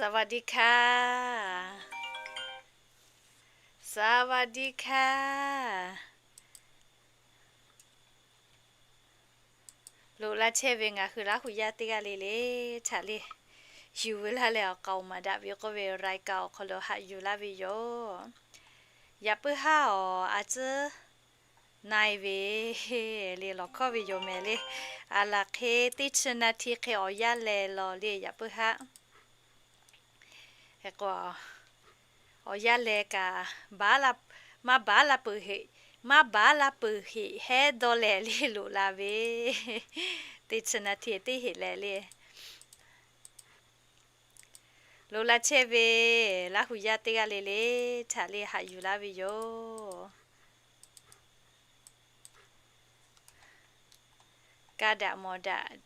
สวัสดีค่ะ สวัสดีค่ะ Loꞈ la chehˇ ve ngaˬ hui Laˇ hu yaˇ teˇ g'aˇ le le htaꞈ le, yuˬ ve laˇ leh awˬ k'aoˍ maˍ daꞈ ve k'oˆ ve รายการ awˬ hk'aw lo haꞈ yuˬ laˇ ve yoˬ. Yaꞈ puiˉ haˉ awˬ a tcuhˉ na e ve le lawˬ hkawˇ ve yoˬ mehˍ le. A laˬ hk'e teˇ chi na hti hk'e awˬ yaˇ leh lawˬ le yaꞈ puiˉ haˉ. Hk'e k'o, awˬ yaˇ leh kaꞈ, maˇ baˉ la peuˬ heꞈ, maˇ baˉ la peuˬ heꞈ hehˉ dawˇ leh le loꞈ la ve teˇ chi na hti teˇ heꞈ leh le. Loꞈ la chehˇ ve Laˇ hu yaˇ teˇ g'aˇ le le htaꞈ le haꞈ yuˬ laˇ ve yoˬ. Kaˇ daꞈ mawˬ daꞈ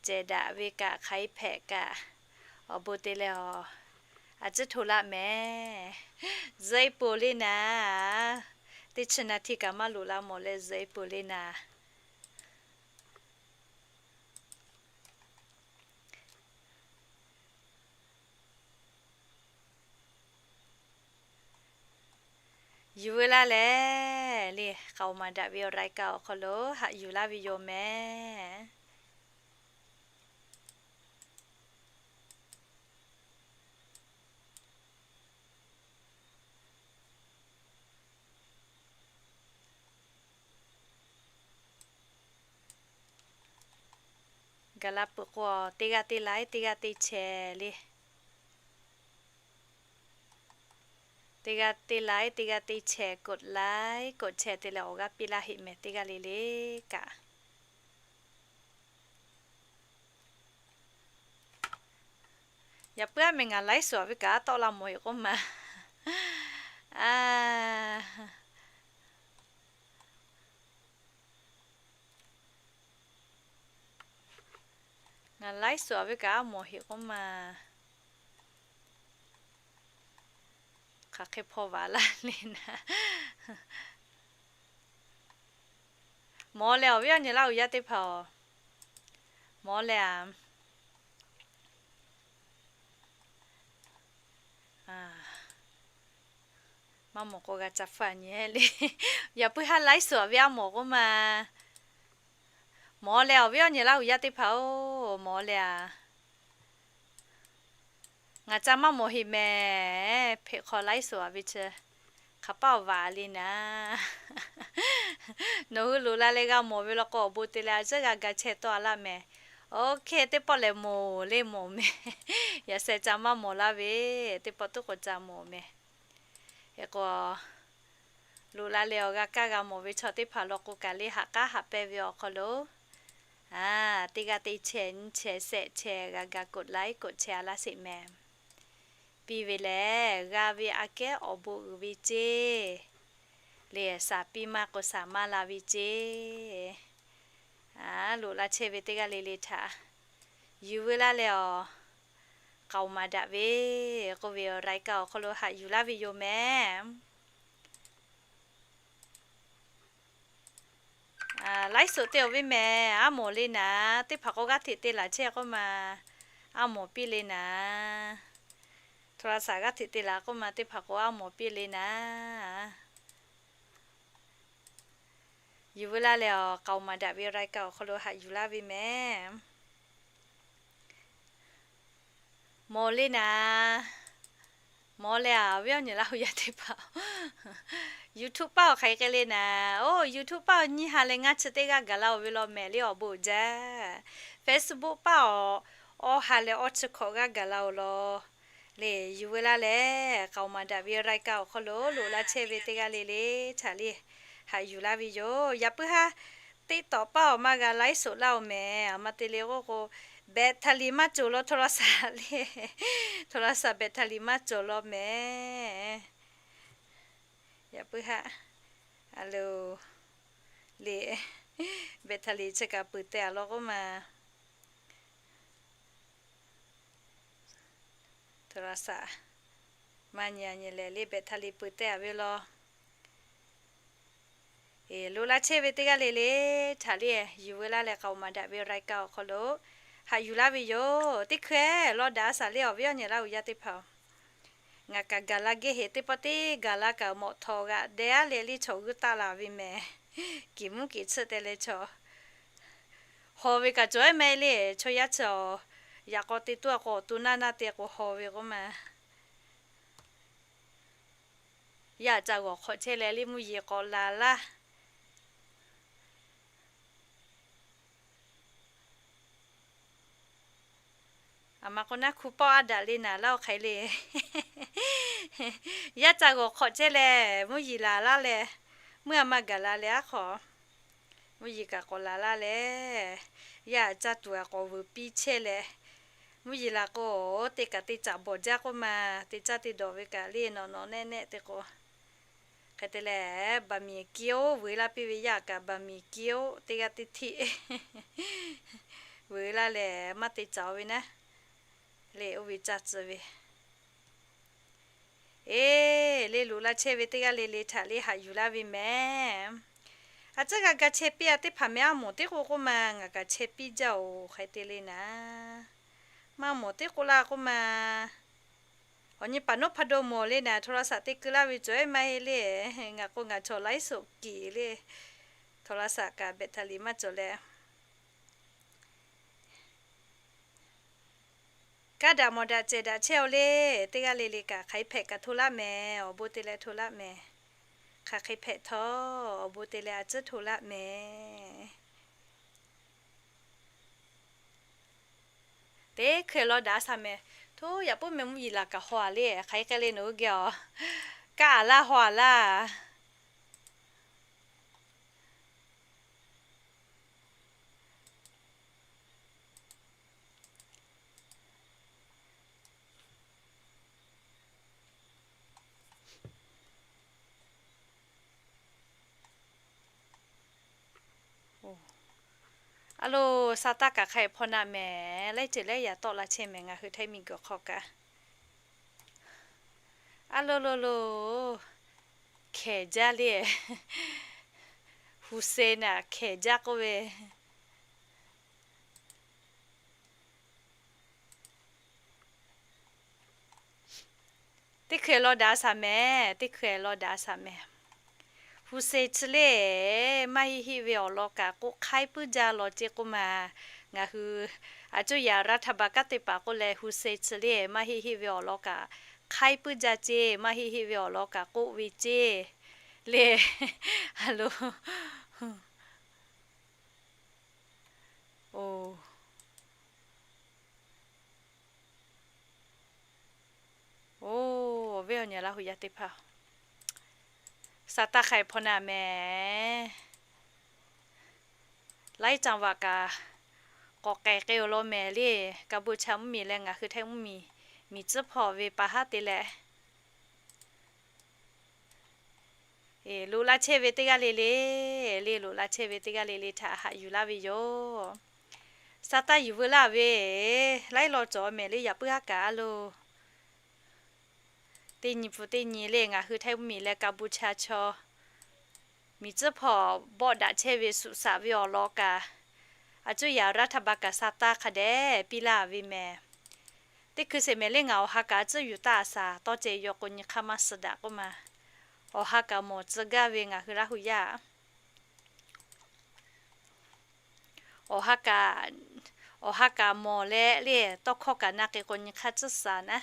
cehˬ daꞈ ve kaꞈ hk'aˬ e hpehꞈ kaꞈ, awˬ bon te leh awˬ a tcuhˉ hto laˇ mehˍ. Zuhꞈ e peuˬ le naˍ, teˇ chi na hti kaꞈ maˇ loꞈ la mawˬ leh zuhꞈ e peuˬ le naˍ. Yuˬ ve laˇ leh le, k'aoˍ maˍ daꞈ ve รายการ awˬ hk'aw lo haꞈ yuˬ laˇ ve yoˬ mehˍ. Gaˬ la peuˬ k'o, teˇ g'aˇ teˇ like, teˇ g'aˇ teˇ share le. Teˇ g'aˇ teˇ like, teˇ g'aˇ teˇ share, กดไลค์ กดแชร์ te leh awˬ g'aˇ piˇ laˇ heꞈ mehˍ teˇ g'aˇ le le kaꞈ. Yaꞈ puiˉ aˉ mehˍ ngaˬ ไลฟ์สด ve kaꞈ a tawˆ la mawˬ heꞈ k'oˆ ma. Ngaˬ ไลฟ์สด ve kaꞈ a mawˬ heꞈ k'oˆ ma. Hk'aˬ hk'e hpaw vaꞈ laˇ le naˍ. Mawˬ leh awˬ viˉ awˬ nyi Laˇ hu yaˇ teˇ hpaˍ-oˬ, mawˬ leh a. Maˇ mawˬ k'o g'a ca hpaˇ nyi le. Yaꞈ puiˉ haˉ ไลฟ์สด ve a mawˬ k'oˆ ma. Mawˬ leh awˬ viˉ awˬ nyi Laˇ hu yaˇ teˇ hpaˍ-oˬ, mawˬ leh a. Ngaˬ ca maˇ mawˬ heꞈ mehˍ. Hpeꞈ hk'aw ไลฟ์สด ve chi hk'aˬ paˇ awˬ vaꞈ le naˍ. Nawˬ hui loꞈ la leh g'a mawˬ ve law k'o, awˬ bon te leh a tcuhˉ g'a ga chehˇ tawˆ a laˇ mehˍ. OK, teˇ pawˆ lehˬ mawˬ le mawˬ mehˍ. Yaꞈ sheh ca maˇ mawˬ laˇ ve, teˇ pawˆ tuˉ k'awꞈ ca mawˬ mehˍ. Hk'e k'o, loꞈ la leh awˬ g'a kaˇ g'a mawˬ ve chaw teˇ hpaˍ law k'o kaꞈ le, haꞈ k'aˉ haꞈ pehnˇ ve awˬ hk'aw lo teˇ g'aˇ teˇ share, nyiˇ share, shehˆ share g'a ga กดไลค์ กดแชร์ a laˇ sheˍ mehˍ. Piˇ ve lehˬ, g'a ve aꞈ kehˉ awˬ bon uiˍ ve ceˇ. Lehˬ, shaˍ piˇ maˇ k'o shaˍ maˇ la ve ceˇ. Loꞈ la chehˇ ve teˇ g'aˇ le le htaꞈ yuˬ veu laˇ leh awˬ k'aoˍ maˍ daꞈ ve k'oˆ ve awˬ รายการ awˬ hk'aw lo haꞈ yuˬ laˇ ve yoˬ mehˍ. ไลฟ์สด te awˬ ve mehˍ, a mawˬ le naˍ. Teˇ hpaˍ k'o g'aˇ hteꞈ te laˬ chehˇ k'oˆ ma, a mawˬ piˇ le naˍ. โทรศัพท์ g'aˇ hteꞈ te laˬ k'oˆ ma, teˇ hpaˍ k'o a mawˬ piˇ le naˍ. Yuˬ veu laˇ leh awˬ k'aoˍ maˍ daꞈ ve รายการ awˬ hk'aw lo haꞈ yuˬ laˇ ve mehˍ. Mawˬ le naˍ. Mawˬ leh a, awˬ viˉ awˬ nyi Laˇ hu yaˇ teˇ hpaˍ, YouTube paˇ awˬ hk'aˬ hk'e le naˍ. Oˇ, YouTube paˇ awˬ nyiˇ ha leh ngaˇ chi teˇ g'aˇ gaˬ la-oˬ ve law mehˍ le awˬ bon uiˍ jaˇ. Facebook paˇ awˬ awˇ ha leh awˇ chi hkawꞈ g'aˇ gaˬ la-oˬ law. Lehˬ, yuˬ veu laˇ leh k'aoˍ maˍ daꞈ ve รายการ awˬ hk'aw lo loꞈ la chehˇ ve teˇ g'aˇ le le htaꞈ le haꞈ yuˬ laˇ ve yoˬ. Yaꞈ puiˉ haˉ TikTok paˇ awˬ maˇ g'a ไลฟ์สด laˇ-oˬ mehˍ. A ma te le k'oˆ k'o, แบตเตอรี่ maˇ cawˬ law โทรศัพท์ le. โทรศัพท์ แบตเตอรี่ maˇ cawˬ law mehˍ. Yaꞈ puiˉ haˉ, a lo, le, แบตเตอรี่ chi kaꞈ peuˬ teh a law k'oˆ ma. โทรศัพท์ maˇ nyi a nyi lehˬ le แบตเตอรี่ peuˬ teh a ve law. Loꞈ la chehˇ ve teˇ g'aˇ le le htaꞈ le yuˬ veu laˇ leh k'aoˍ maˍ daꞈ ve รายการ awˬ hk'aw lo Haꞈ yuˬ laˇ ve yoˬ. Teˇ hkui-eˬ lawˇ daꞈ a shaˍ le awˬ viˉ awˬ nyi laˇ hui yaˇ teˇ hpaˍ-oˬ, ngaˬ kaꞈ gaˬ la geh heˍ teˇ pawˆ teˇ gaˬ la kaꞈ mawꞈ htawˍ g'aꞈ deh aˉ leh liˇ chaw g'uˇ taˆ la ve mehˍ. Kiˬ mvuhˇ kiˬ tsuhˆ te leh chaw haw ve kaꞈ cawˬ-e mehˍ le. Chaw yaˇ chi-aˬ, yaꞈ k'aw te tuˉ a k'o awˬ to naˇ naˇ te k'o haw ve k'oˆ ma. Yaˇ ca g'awˬ hk'awꞈ chehˇ leh liˇ mvuhˇ yeˬ k'awꞈ laˬ laˇ. Aˬ ma k'o naˉ hkuˇ pawˆ aˉ daꞈ le naˍ laˇ-oˬ hk'aˬ hk'e le. Yaˇ ca g'awˬ hk'awꞈ chehˇ leh mvuhˇ yeˬ laˬ laˇ leh, mvuhˇ a ma gaˬ la leh aˉ hk'aw, mvuhˇ yeˬ kaꞈ k'awꞈ laˬ laˇ leh, yaˇ caˇ tuˬ a k'awꞈ vuiˬ piˇ chehˇ leh, mvuhˇ yeˬ laˬ k'o, teˇ kaꞈ te caꞈ bawˬ jaˇ k'oˆ ma, te caˇ te dawˬ ve kaꞈ le nawꞈ nawꞈ nehˆ nehˆ te k'o, hk'e te leh, baˬ miˬ kiˇ-oˆ vuiˬ laˇ piˇ ve yaˇ kaꞈ baˬ miˬ kiˇ-oˆ teˇ g'aˇ teˇ hteˆ vuiˬ laˇ lehˬ maˇ te caꞈ-oˬ ve naˉ, le oˇ ve caˇ tcuh ve. Eˬ, le loꞈ la chehˇ ve teˇ g'aˇ le le htaꞈ le haꞈ yuˬ laˇ ve mehˍ. A ciˉ g'a ga chehˇ piˇ a teˇ hpaˍ meh aˉ mawˬ teˉ k'oˆ k'oˆ ma, ngaˬ kaꞈ chehˇ piˇ jaˇ-oˬ hk'e te le naˉ, maˇ mawˬ teˉ k'oˆ laˇ k'oˆ ma. Awˬ nyi paˍ nawˉ hpa do mawˬ le naˉ, โทรศัพท์ te keu laˇ ve cawˬ-e maˇ heˆ le. Ngaˬ k'o ngaˬ chaw ไลฟ์สด kiˬ le, โทรศัพท์ kaꞈ แบตเตอรี่ maˇ cawˬ leh. Kaˇ daꞈ mawˬ daꞈ cehˬ daꞈ chehˇ-oˬ le. Teˇ g'aˇ le le kaꞈ hk'aˬ hk'e hpehꞈ kaꞈ hto laˇ mehˍ, awˬ bon te leh hto laˇ mehˍ. Hk'aˬ hk'e hpehꞈ htawˇ, awˬ bon te leh a ciˉ hto laˇ mehˍ. Teˇ hkui lawˇ daꞈ a shaˍ mehˍ. Hto yaꞈ puiˉ meh mvuhˇ yeˬ laˬ kaꞈ haw a le, hk'aˬ hk'e le nawˬ hui geh-oˬ, kaˇ a laˇ haw a laˇ. A lo, sa taˇ kaꞈ hk'a hpawˇ naˆ mehˍ, laiˉ ceuˬ laiˉ yaꞈ tawˆ la chehˇ mehˍ ngaˬ hui Htaiˇ miˬguiˬ hk'aw kaꞈ. A lo lo lo, hkehˍ jaˇ le. Hu se naˬ hkehˍ jaˇ k'oˆ ve. Teˇ hkui lawˇ daꞈ a shaˍ mehˍ, teˇ hkui lawˇ daꞈ a shaˍ mehˍ. Hu se chi le, maˇ heˆ heˆ ve awˬ lawn kaꞈ k'oˆ hk'aiˉ puiˉ jaˇ law ceˇ k'oˆ ma. Ngaˬ hui a cuˇ yaꞈ รัฐบาล kanˉ te paˍ k'oˆ leh hu se chi le, maˇ heˆ heˆ ve awˬ lawn kaꞈ hk'aiˉ puiˉ jaˇ ceˇ, maˇ heˆ heˆ ve awˬ lawn kaꞈ k'oˆ ve ceˇ le. A lo, o. O, awˬ viˉ awˬ nyi Laˇ hu yaˇ teˇ hpaˍ, sa taˇ hk'a hpawˇ naˆ mehˍ. Laiˉ caˇ vaꞈ kaꞈ k'awꞈ k'ai k'ai-oˬ law mehˍ le. Kaˍbuˍ cha mvuhˇmiˬ leh ngaˬ hui Htaiˇ mvuhˇmiˬ, miˬ tcuhˉ hpawˇ ve pa haˉ te leh Eˬ, loꞈ la chehˇ ve teˇ g'aˇ le le, le loꞈ la chehˇ ve teˇ g'aˇ le le htaꞈ haꞈ yuˬ laˇ ve yoˬ. Sa taˇ yuˬ veu laˇ ve, laiˉ law cawˬ mehˍ le yaꞈ puiˉ haˉ kaꞈ a lo. Teˇ nyi pfuhˍ teˇ nyi le ngaˬ hui Htaiˇ mvuhˇmiˬ leh Kaˍbuˍ cha chaw miˬ tcuhˉ hpawˇ bawˆ daꞈ chehˇ ve suꞈ shaꞈ ve awˬ lawn kaꞈ, a cuˇ yaꞈ รัฐบาล kaꞈ sa taˇ hk'a dehꞈ piˇ laˇ ve mehˍ. Teˇ hkui sheˍ mehˍ le ngaˬ awˬ ha kaꞈ a cuˇ yuˬ taˆ a shaˍ tawˇ ceh yaw k'o nyi hk'aˇ maˇ suh daꞈ k'oˆ ma. Awˬ ha kaꞈ mawˬ tcuh gaˇ ve ngaˬ hui Laˇ hu yaˇ. Awˬ ha kaꞈ, awˬ ha kaꞈ mawˬ leh le tawˇ hkawˇ kaꞈ na k'e k'o nyi hk'aˇ tcuhˉ shaˍ naˉ.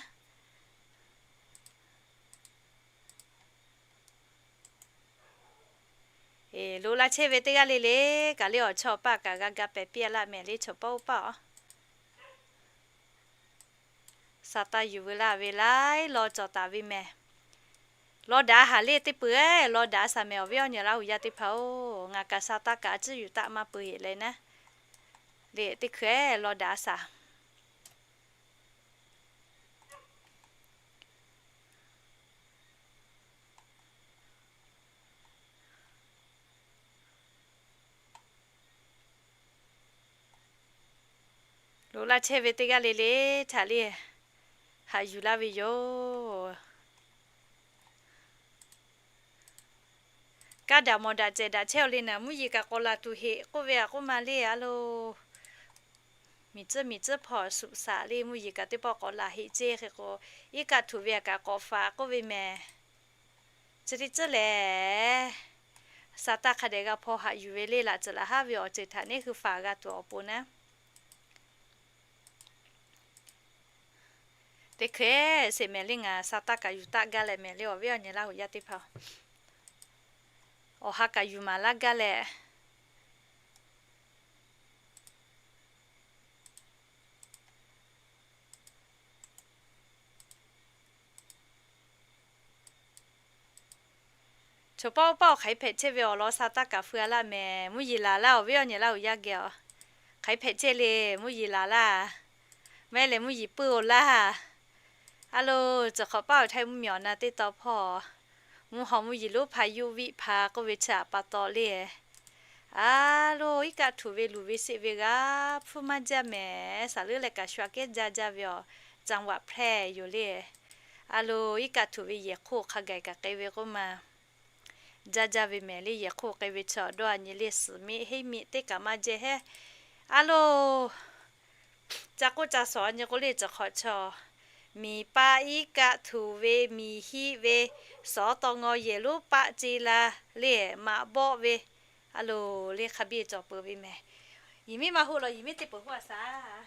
Eˬ, loꞈ la chehˇ ve teˇ g'aˇ le le kaꞈ le awˬ chawˇ paˆ kaꞈ g'a ga pehˍ piˇ a laˇ mehˍ le chaw paˆ oˇ paˆ-oˬ. Sa taˇ yuˬ veu laˇ ve laiˉ law cawˬ taˍ ve mehˍ. Law daꞈ haˍ le teˇ peuˬ-eˬ, law daꞈ shaˍ mehˍ awˬ viˉ awˬ nyi Laˇ hu yaˇ teˇ hpaˍ-oˬ, ngaˬ kaꞈ sa taˇ kaꞈ a cuˇ yuˬ taˆ maˇ peuˬ heꞈ leh naˉ. Le teˇ hkui-eˬ law daꞈ shaˍ. Loꞈ la chehˇ ve teˇ g'aˇ le le htaꞈ le haꞈ yuˬ laˇ ve yoˬ. Kaˇ daꞈ mawˬ daꞈ cehˬ daꞈ chehˇ-oˬ le naˍ, mvuhˇ yeˬ kaꞈ k'awꞈ laˬ tuˬ heꞈ k'oˆ ve a k'oˆ ma le a lo. Miˬ tcuhˉ miˬ tcuhˉ hpawˇ suhˍ shaꞈ le mvuhˇ yeˬ kaꞈ teˇ pawˆ k'awꞈ laˬ heˆ ceˇ hk'e k'o, iˉ kaˆ htuꞈ ve a kaꞈ k'awꞈ faˍ k'oˆ ve mehˍ. Chi teˇ tcuhˉ lehˬ, sa taˇ hk'a dehꞈ g'a hpaw haꞈ yuˬ ve le laꞈ tcuhˍ laꞈ haˉ ve awˬ ceuˬ htaꞈ neˇ hui faˍ g'a tuˬ awˬ pon naˉ. Teˇ hkeh sheˍ mehˍ le ngaˬ sa taˇ kaꞈ yuˬ taˆ gaˇ leh mehˍ le awˬ viˉ awˬ nyi Laˇ huˍ yaˇ teˇ hpaˍ, awˬ ha kaꞈ yuˬ maˍ laˇ gaˇ leh Chaw paˆ oˇ paˆ awˬ hk'aˬ hk'e hpehꞈ chehˇ ve awˬ lawn sa taˇ kaꞈ feu a laˇ mehˍ. Mvuhˇ yeˬ laˬ laˇ awˬ viˉ awˬ nyi Laˇ huˍ yaˇ geh a. Hk'aˬ hk'e hpehꞈ chehˇ le, mvuhˇ yeˬ laˬ laˇ. Maˇ heˆ leh mvuhˇ yeˬ puiˉ-oˬ laˇ. A lo, cawˬ hk'awꞈ paˆ awˬ htaiˇ mvuhˇ miˬ awˬ na teˇ taw hpawˇ, mvuhˇ haw mvuhˇ yeˬ lonˉ hpa yuˇ viˆ hpa k'oˆ ve chi a pa taw le. A lo, iˉ kaˆ htuꞈ ve luˬ ve sheˆ ve g'a hpfuhˇ maˇ jaˇ mehˍ. Saˍ leuˉ leh kaꞈ shu aꞈ kehˉ jaˇ jaˇ ve awˬ, จังหวัดแพร่ yoˬ le. A lo, iˉ kaˆ htuꞈ ve yehˬ hk'oˆ hk'a gaˬ kaꞈ k'ai ve k'oˆ ma jaˇ jaˇ ve mehˍ le. Yehˬ hk'oˆ k'ai ve chaw dawˇ a nyi le suhˍ miˆ heˉ miˆ teˇ kaꞈ maˇ jehˇ hehˉ. A lo, ca k'oˆ ca shawˍ a nyi k'o le cawˬ hk'awꞈ chaw, miˬ paˆ iˉ kaˆ htuꞈ ve miˬ hiˆ ve, suhˍ taw ngaw yehˬ lonˉ paˆ ce la le, maꞈ bawˆ ve, a lo, le hk'a biˇ cawˬ peuˬ ve mehˍ. Yiˬ miˉ maˇ hoˆ law, yiˬ miˉ teˇ peuˬ hoˆ a shaˍ.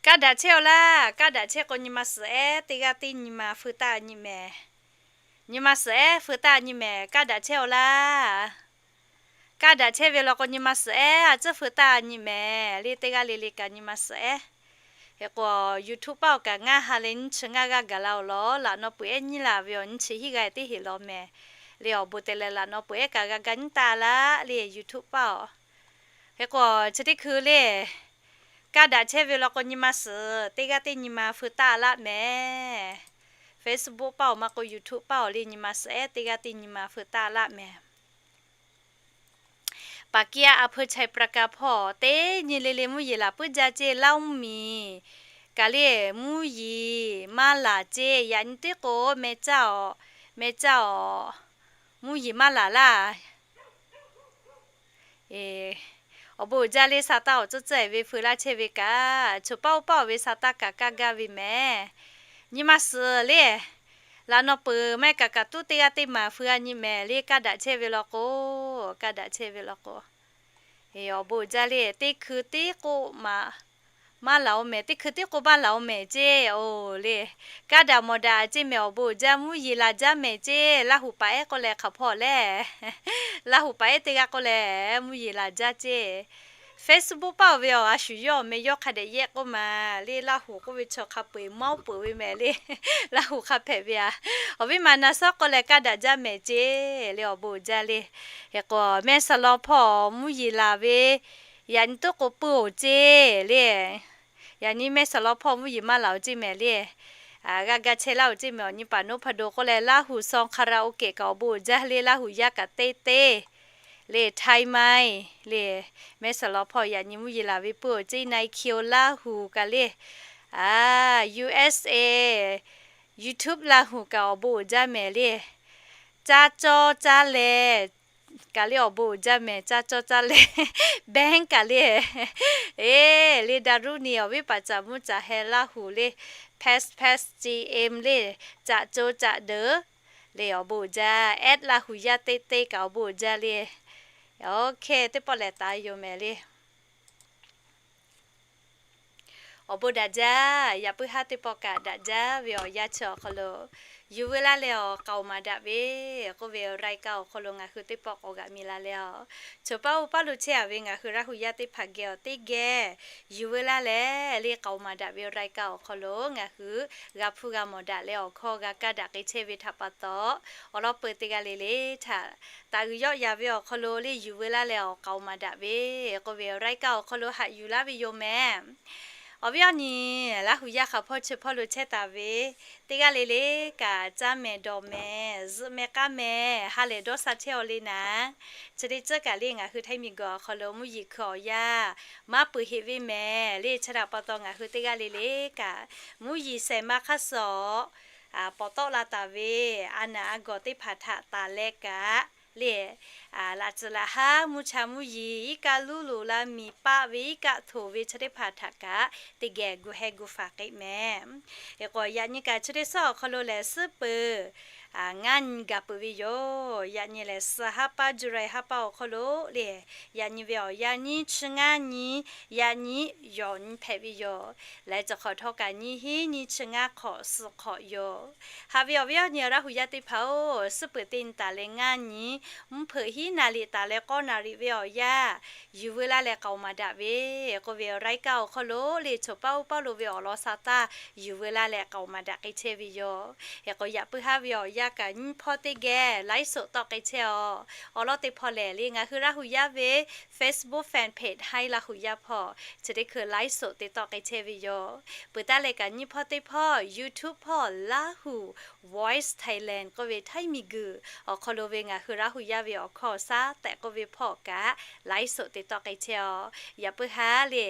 Kaˇ daꞈ chehˇ-oˬ laˇ. Kaˇ daꞈ chehˇ k'o nyi ma suhˍ ehˉ teˇ g'aˇ teˇ nyi ma feu taˆ nyi mehˍ. Nyi ma suhˍ ehˉ feu taˆ nyi mehˍ. Kaˇ daꞈ chehˇ-oˬ laˇ. Kaˇ daꞈ chehˇ ve law k'o nyi ma suhˍ ehˉ a tcuhˉ feu taˆ nyi mehˍ le. Teˇ g'aˇ le le kaꞈ nyi ma suhˍ ehˉ. Hk'e k'o, YouTube paˆ-oˬ kaꞈ ngaˇ ha leh nyiˇ chi ngaˇ g'aˇ gaˬ la-oˬ law. Laꞈ naw peuˬ ehˉ nyiˇ laˬ ve awˬ nyiˇ chi hiˉ g'aˇ teˇ heˍ law mehˍ le. Awˬ bon te leh laꞈ naw peuˬ ehˉ kaꞈ g'a ga nyiˇ taˆ laˇ le YouTube paˆ-oˬ. Hk'e k'o, chi teˇ hkui le, kaˇ daꞈ chehˇ ve law k'o nyi ma suhˍ teˇ g'aˇ teˇ nyi ma feu taˆ laˇ mehˍ. Facebook paˆ-oˬ maˇ k'o YouTube paˆ-oˬ le nyi ma suhˍ ehˉ teˇ g'aˇ teˇ nyi ma feu taˆ laˇ mehˍ. Paˍ kiˇ a a hpeu chai pra ka hpawˇ teˇ nyi le le mvuhˇ yeˬ laˬ puiˉ jaˇ ceˇ. Laˇ mvuhˇ miˬ kaꞈ le, mvuhˇ yeˬ maˇ laˬ ceˇ. Yaꞈ nyi teˇ k'o meh caˇ-oˬ, meh caˇ-oˬ, mvuhˇ yeˬ maˇ laˬ laˇ. Awˬ bon uiˍ jaˇ le sa taˇ awˬ tcuhˉ tcuhˉ-e ve feu laˇ chehˇ ve kaꞈ, choˬ paˆ oˇ paˆ-oˬ ve sa taˇ kaꞈ kaˇ gaˇ ve mehˍ. Nyi ma suhˍ le, laꞈ naw peuˬ maˇ heˆ kaꞈ kaꞈ tuˉ teˇ g'aˇ teˇ maˍ feu a nyi mehˍ le. Kaˇ daꞈ chehˇ ve law k'o, kaˇ daꞈ chehˇ ve law k'o, awˬ bon uiˍ jaˇ le. Teˇ hkui teˇ k'oˆ maˇ maˇ laˬ-oˬ mehˍ. Teˇ hkui teˇ k'oˆ maˇ laˬ-oˬ mehˍ ceˇ. Oˬ le, kaˇ daꞈ mawˬ daꞈ ceˇ mehˍ. Awˬ bon uiˍ jaˇ, mvuhˇ yeˬ laˬ jaˇ mehˍ ceˇ. Laˇ huˍ paˍ ehˉ k'oˆ leh hk'aˬ hpawˇ le, Laˇ huˍ paˍ ehˉ teˇ g'aˇ k'oˆ leh mvuhˇ yeˬ laˬ jaˇ ceˇ. Facebook paˆ-oˬ ve awˬ a shu yawˇ meh yawˇ hk'a dehꞈ yehˆ k'oˆ ma le. Laˇ huˍ k'oˆ ve chaw hk'a peu-eˬ mawˇ peuˬ ve mehˍ le. Laˇ huˍ hk'a hpehꞈ ve a, awˬ viˉ ma na sawˉ k'oˆ leh kaˇ daꞈ jaˇ mehˍ ceˇ le. Awˬ bon uiˍ jaˇ le. Hk'e k'o, mehˆ saˍ law hpawˇ mvuhˇ yeˬ laˬ ve, yaꞈ nyi teˇ k'o puiˉ-oˬ ceˇ le. Yaꞈ nyi mehˆ saˍ law hpawˇ mvuhˇ yeˬ maˇ laˬ-oˬ ceˇ mehˍ le. G'a ga chehˇ laˇ-oˬ ceˇ mehˍ. Awˬ nyi paˍ noˉ hpa do k'oˆ leh Laˇ huˍ song karaoke kaꞈ awˬ bon uiˍ jaˇ le. Laˇ huˍ yaˇ kaꞈ teˇ teˇ le, Thai mai le, mehˆ saˍ law hpawˇ yaꞈ nyi mvuhˇ yeˬ laˬ ve puiˉ-oˬ ceˇ. Naˍ kiˍ-oˬ Laˇ huˍ kaꞈ le, a, U S A YouTube Laˇ huˍ kaꞈ awˬ bon uiˍ jaˇ mehˍ le. Caˇ cawˇ caˇ leh kaꞈ le awˬ bon uiˍ jaˇ mehˍ. Caˇ cawˇ caˇ leh, bank kaꞈ le, e, le daˍ ruˇ ni awˬ viˉ paˍ caꞈ mvuhˇ caꞈ heh Laˇ huˍ le, pass pass C M le, caꞈ co caꞈ deuˬ le awˬ bon uiˍ jaˇ. At Laˇ huˍ yaˇ teˇ teˇ kaꞈ awˬ bon uiˍ jaˇ le. Oˇ hk'e teˇ pawˆ lehˬ taˍ yoˬ mehˍ le. Awˬ bon daꞈ jaˇ. Yaꞈ puiˉ haˉ teˇ pawˆ kaꞈ daꞈ jaˇ ve awˬ yanˇ chi awˬ hk'aw lo yuˬ veu laˇ leh awˬ k'aoˍ maˍ daꞈ ve k'oˆ ve รายการ awˬ hk'aw lo ngaˬ hui teˇ pawˆ k'awꞈ g'aꞈ mi la leh a, choˬ paˇ oˇ paˇ lo chehˇ a ve ngaˬ hui Laˇ huˍ yaˇ teˇ hpaˍ geh awˬ teˇ geh yuˬ veu laˇ leh le k'aoˍ maˍ daꞈ ve รายการ awˬ hk'aw lo ngaˬ hui g'a hpuˇ g'a mawˬ daꞈ leh awˬ hkawˇ g'a kaˇ daꞈ k'ai chehˇ ve htaꞈ pa taw, awˬ lawn peu teˇ g'aˇ le le htaꞈ taˍ uiˍ yawˆ ya ve awˬ hk'aw lo le yuˬ veu laˇ leh awˬ k'aoˍ maˍ daꞈ ve k'oˆ ve รายการ awˬ hk'aw lo haꞈ yuˬ laˇ ve yoˬ mehˍ. Awˬ viˉ awˬ nyi, Laˇ hu yaˇ hk'aˬ hpawˇ chi hpawˇ lo chehˇ taˍ ve teˇ g'aˇ le le kaꞈ, caˇ mehˍ dawˬ mehˍ, zuhꞈ mehˍ k'aˇ mehˍ, ha lehˬ dawˇ sha chehˇ-aw le naˍ. Chi teˇ ceuˬ kaꞈ le ngaˬ hui Htaiˇ miˬguiˬ awˬ hk'aw lo mvuhˇ yeˬ hkui awˬ yanˇ maˇ peuˬ heꞈ ve mehˍ le. Chi htaꞈ pa taw ngaˬ hui teˇ g'aˇ le le kaꞈ, mvuhˇ yeˬ shehˍ ma hk'aˇ suh awˬ pawˍ tawˆ la taˍ ve a naˬ a gawˬ teˇ hpaˍ htaꞈ taˍ leh kaꞈ le, laꞈ tcuhˍ laꞈ haˉ, mvuhˇ cha mvuhˇ yeˬ, iˉ kaˆ luˉ loꞈ la miˬ paˆ ve, iˉ kaˆ htoꞈ ve chi teˇ hpaˍ htaꞈ kaꞈ teˇ geh gu heh gu faˍ k'ai mehˍ. Hk'e k'o, yaꞈ nyi kaꞈ chi teˇ suhˉ awˬ hk'aw lo lehˬ, suhˉ peuˬ ngaˇ nyi gaˬ peuˬ ve yoˬ. Yaꞈ nyi lehˬ, suh haˉ paˇ, July haˉ paˇ awˬ hk'aw lo le, yaꞈ nyi ve awˬ yanˇ nyiˇ chi ngaˇ nyi, yaꞈ nyi yawˬ nyi hpehꞈ ve yoˬ. Leh chi hk'awꞈ htawˇ kaꞈ nyiˇ hinˉ nyiˇ chi ngaˇ hk'awꞈ suh hk'awꞈ yoˬ. Haꞈ ve awˬ viˉ awˬ nyi Laˇ hu yaˇ teˇ hpaˍ-oˬ, suhˉ peuˬ teˇ nyi taˍ leh ngaˇ nyi, mvuhˇ hpeuꞈ hiˉ naˍ riˍ taˍ leh k'awˇ naˍ riˍ ve awˬ yanˇ, yuˬ veu laˇ leh k'aoˍ maˍ daꞈ ve, k'oˆ ve Raiˉ kaˆ awˬ hk'aw lo le, choˬ paˇ oˇ paˇ lo ve awˬ lawn sha taˇ yuˬ veu laˇ leh k'aoˍ maˍ daꞈ k'ai chehˇ ve yoˬ. Hk'e k'o, yaꞈ puiˉ haˉ ve awˬ yanˇ kaꞈ nyiˇ hpawˇ teˇ geh laiˉ soꞈ tawˆ k'ai chehˇ-aw. Awˬ lawn teˇ hpawˇ lehˬ le, ngaˬ hui Laˇ hu yaˇ ve Facebook fan page Htaiˇ Laˇ hu yaˇ hpawˇ chi teˇ hkui laiˉ soꞈ te tawˆ k'ai chehˇ ve yoˬ. Peuˬ taˉ leh kaꞈ nyiˇ hpawˇ teˇ hpawˇ YouTube hpawˇ Laˇ hu Voice Thailand k'oˆ ve Htaiˇ miˬguiˬ awˬ hk'aw lo ve ngaˬ hui Laˇ hu yaˇ ve awˬ hkawˇ shaˉ tehꞈ k'oˆ ve hpawˇ kaꞈ laiˉ soꞈ te tawˆ k'ai chehˇ-aw. Yaꞈ puiˉ haˉ le,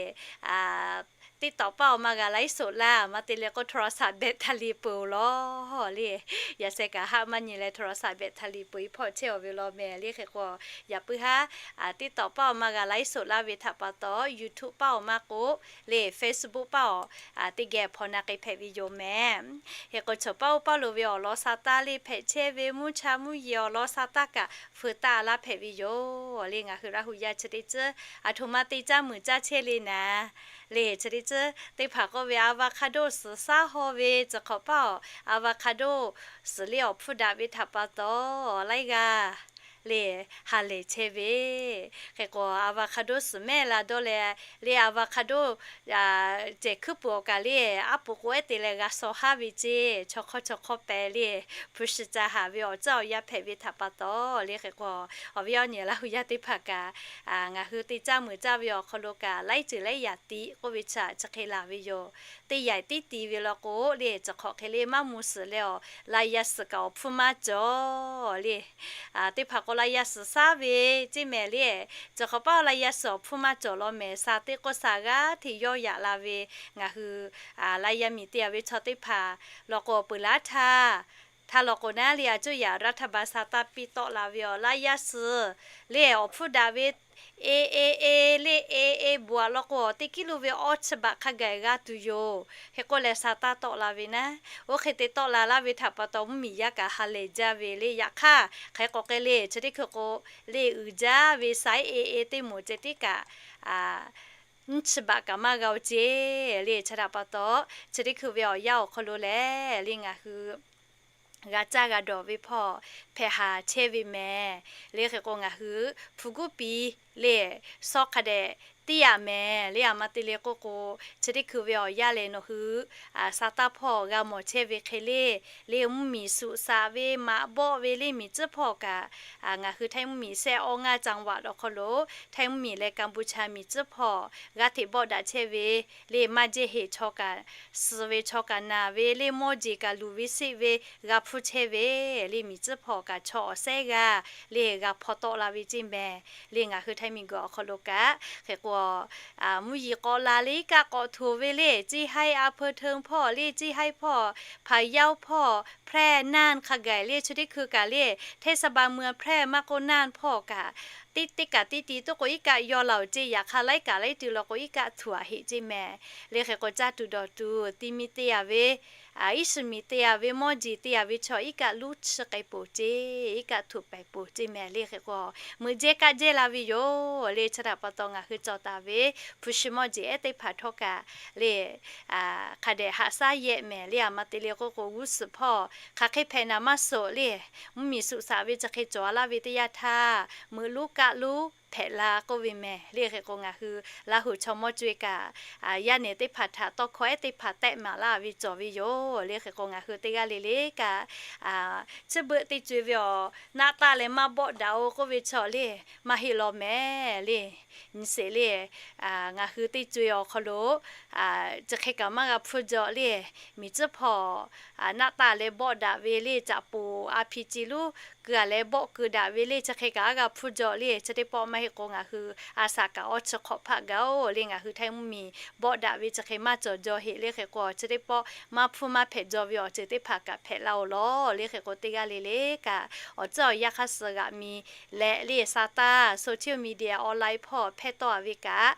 TikTok paˇ awˬ ma g'a laiˉ soꞈ laˇ, maˇ te leh k'o โทรศัพท์แบตเตอรี่ peuˬ-oˬ law le. Yaꞈ sheh kaꞈ haˆ maˇ nyi leh โทรศัพท์แบตเตอรี่ peuˬ-e hpawˇ chehˇ-aw ve law mehˍ le. Hk'e k'o, yaꞈ puiˉ haˉ TikTok paˇ awˬ ma g'a laiˉ soꞈ laˇ ve htaꞈ pa taw, YouTube paˇ awˬ ma k'o le, Facebook paˇ awˬ teˇ geh hpaw na k'ai hpehꞈ ve yoˬ mehˍ. Hk'e k'o, choˬ paˇ oˇ paˇ lo ve awˬ lawn sha taˇ le hpehꞈ chehˇ ve, mvuhˇ cha mvuhˇ yeˬ awˬ lawn sha taˇ kaꞈ feu taˇ laˇ hpehꞈ ve yoˬ le. Ngaˬ hui Laˇ hu yaˇ chi teˇ ceuˬ aˬ htoꞈ ma te caˇ muiˬ caˇ chehˇ le naˍ le, chi teˇ ceuˬ teˇ hpaˍ k'oˆ ve avocado suhˍ shaˉ haw ve, chi hk'awꞈ paˇ awˬ avocado suhˍ le awˬ hpfuhˇ daꞈ ve htaꞈ pa taw, laiˉ g'aˇ le ha lehˬ chehˇ ve. Hk'e k'o, avocado suhˍ mehˆ la dawˇ leh le, avocado cehˬ hkuiˉ puiˍ awˬ kaꞈ le, aˉ poꞈ k'o ehˉ te leh g'a shaw haˉ ve ceˇ, chaw hk'awˇ chaw hk'awˇ pehˍ le, hpu shi ca haˍ ve awˬ ceuˬ awˬ yanˇ hpehꞈ ve htaꞈ pa taw le. Hk'e k'o, awˬ viˉ awˬ nyi Laˇ hu yaˇ teˇ hpaˍ kaꞈ, ngaˬ hui te caˇ muiˬ caˇ ve awˬ hk'aw lo kaꞈ laiˉ ceuˬ laiˉ yaꞈ tiꞈ k'oˆ ve chi chi hk'e laˬ ve yoˬ. Teˇ yaꞈ tiˉ tiꞈ ve law k'o le, chi hk'awꞈ hk'e le maˇ mu suhˍ leh awˬ, la yaˇ suhˍ kaꞈ awˬ hpfuhˇ maˇ cawˬ le. Teˇ hpaˍ k'o la yaˇ suhˍ shaˉ ve ceˇ mehˍ le, chi hk'awꞈ paˇ la yaˇ suhˍ awˬ hpfuhˇ maˇ cawˬ law mehˍ. Sha teˇ k'oˆ sha g'aˇ hteꞈ yawˇ yaꞈ la ve, ngaˬ hui la yaˇ miˬ te-a ve chaw teˇ hpaˍ law k'o, peuˬ laˇ htaˇ htaˇ law k'o naˉ le, a cuˇ yaꞈ รัฐบาล sha taˇ piˇ tawˆ la ve awˬ la yaˇ suhˍ le awˬ hpfuhˇ daꞈ ve e e e le e e บวก law k'o, teˇ kiˇ lo ve awˇ chi baꞈ hk'a gaˬ g'a tuˬ yoˬ. Hk'e k'oˆ leh sha taˇ tawˆ la ve naˉ, oˇ hk'e te tawˆ la laˇ ve htaꞈ pa taw mvuhˇmiˬ yaˇ kaꞈ ha lehˬ jaˇ ve le. Yaꞈ hk'aˇ hk'e k'o k'ai le, chi teˇ hkui k'o le uiˍ jaˇ ve sha e e teˇ moˍ ceh tiˉ kaꞈ nyiˇ chi baꞈ kaꞈ maˇ g'a-o ceˇ le. Chi htaꞈ pa taw, chi teˇ hkui ve awˬ yanˇ awˬ hk'aw lo lehˬ le, ngaˬ hui g'a caˇ g'a dawˬ ve hpawˇ hpehꞈ haˍ chehˇ ve mehˍ le. Hk'e k'o, ngaˬ hui hpu guˉ piˍ le, shaw hk'a dehꞈ tiˉ yaꞈ mehˍ le. A ma te le k'oˆ k'o, chi teˇ hkui ve awˬ yanˇ lehˬ nawˬ hui sha taˇ hpawˇ g'a mawˬ chehˇ ve hk'e le, le mvuhˇmiˬ suꞈ shaꞈ ve maꞈ bawˆ ve le miˬ tcuhˉ hpawˇ kaꞈ, ngaˬ hui Htaiˇ mvuhˇmiˬ shehˆ awˇ ngaˇ จังหวัด awˬ hk'aw lo Htaiˇ mvuhˇmiˬ leh Kaˍbuˍchaˍ miˬ tcuhˉ hpawˇ g'aˇ hteꞈ bawˆ daꞈ chehˇ ve le, maˇ jehˇ heˍ chaw kaꞈ suh ve, chaw kaꞈ naˬ ve le, mawˇ jeˬ kaꞈ luˬ ve seˆ ve g'a hpfuhˇ chehˇ ve le, miˬ tcuhˉ hpawˇ kaꞈ chaw awˬ sehˉ g'aˇ le g'a hpaw tawˆ la ve ceˇ mehˍ le. Ngaˬ hui Htaiˇ miˬguiˬ awˬ hk'aw lo kaꞈ hk'e k'o, mvuhˇ yeˬ k'awꞈ la le, iˉ kaˆ k'awꞈ htoꞈ ve le, เชียงราย อำเภอเทิง hpawˇ le, เชียงราย hpawˇ, พะเยา hpawˇ, แพร่ น่าน hk'a gaˬ le, chi teˇ hkui kaꞈ le เทศบาลเมืองแพร่ maˇ k'oˆ น่าน hpawˇ kaꞈ teˇ teˇ kaꞈ teˇ ti tuˉ k'o iˉ kaˆ yaw laˬ-oˬ ceˇ. Yaꞈ hk'aˇ laiˉ kaꞈ laiˉ ti law k'o iˉ kaˆ htuꞈ-a heˆ ceˇ mehˍ le. Hk'e k'o, caˇ tuˬ dawˬ tuˬ ti mi te-a ve, iˉ shiˍ miˬ te-a ve, mawˇ jeˬ te-a ve chaw iˉ kaˆ luˉ chi k'ai poˬ ceˇ, iˉ kaˆ htuꞈ pehˍ poˬ ceˇ mehˍ le. Hk'e k'o, meuꞈ jehˇ kaˆ jehˇ la ve yoˬ le. Chi htaꞈ pa taw ngaˬ hui cawˬ taˍ ve hpu shi mawˇ jeˬ ehˉ teˇ hpaˍ htawˇ kaꞈ le hk'a dehꞈ haꞈ shaˉ yehˆ mehˍ le. A ma te le k'oˆ k'o, g'uˇ suhˍ hpawˇ hk'aˬ hk'e hpehꞈ naˍ maˇ suhˍ le, mvuhˇmiˬ suꞈ shaꞈ ve chi hk'e cawˬ-a laˇ ve teˇ yanˇ htaˇ, meuꞈ luˉ kaˆ luˉ hpehꞈ la k'oˆ ve mehˍ le. Hk'e k'o, ngaˬ hui Laˇ huˍ chaw mawˇ co-e kaꞈ, yaˇ nehˬ teˇ hpaˍ htaꞈ tawˇ hkawˇ ehˉ teˇ hpaˍ tehˆ maˍ laˇ ve cawˬ ve yoˬ le. Hk'e k'o, ngaˬ hui teˇ g'aˇ le le kaꞈ, chi beuꞈ teˇ co-e ve awˬ naˆ taˆ leh maˇ bawˆ daꞈ-o k'oˆ ve chaw le, maˇ heˆ law mehˍ le. Nyi sheˍ le, ngaˬ hui teˇ co-e awˬ hk'aw lo chi hk'e kaꞈ maˇ g'a hpuˇ jaw le. Miˬ tcuhˉ hpawˇ naˆ taˆ leh bawˆ daꞈ ve le, caꞈ poˍ a hpi ci luˉ keu-a leh bawˆ keu daꞈ ve le, chi hk'e kaꞈ a g'a hpuˇ jaw le. Chi teˇ pawˆ maˇ heˆ k'o, ngaˬ hui a shaꞈ kaꞈ awˇ chi hk'awꞈ hpaˆ gaˇ-oˬ le. Ngaˬ hui Htaiˇ mvuhˇmiˬ bawˆ daꞈ ve chi hk'e maˇ cawˬ jaw heˆ le. Hk'e k'o, chi teˇ pawˆ maˇ hpuˇ maˇ hpehꞈ jaw ve awˬ ceuˬ teˇ hpaˍ kaꞈ hpehꞈ laˇ-oˬ lawˬ le. Hk'e k'o, teˇ g'aˇ le le kaꞈ awˬ tcuhˉ awˬ yanˇ hk'aˇ suh g'aꞈ mi leh le, sa taˇ social media online hpawˇ hpehˇ tawˆ-a ve kaꞈ,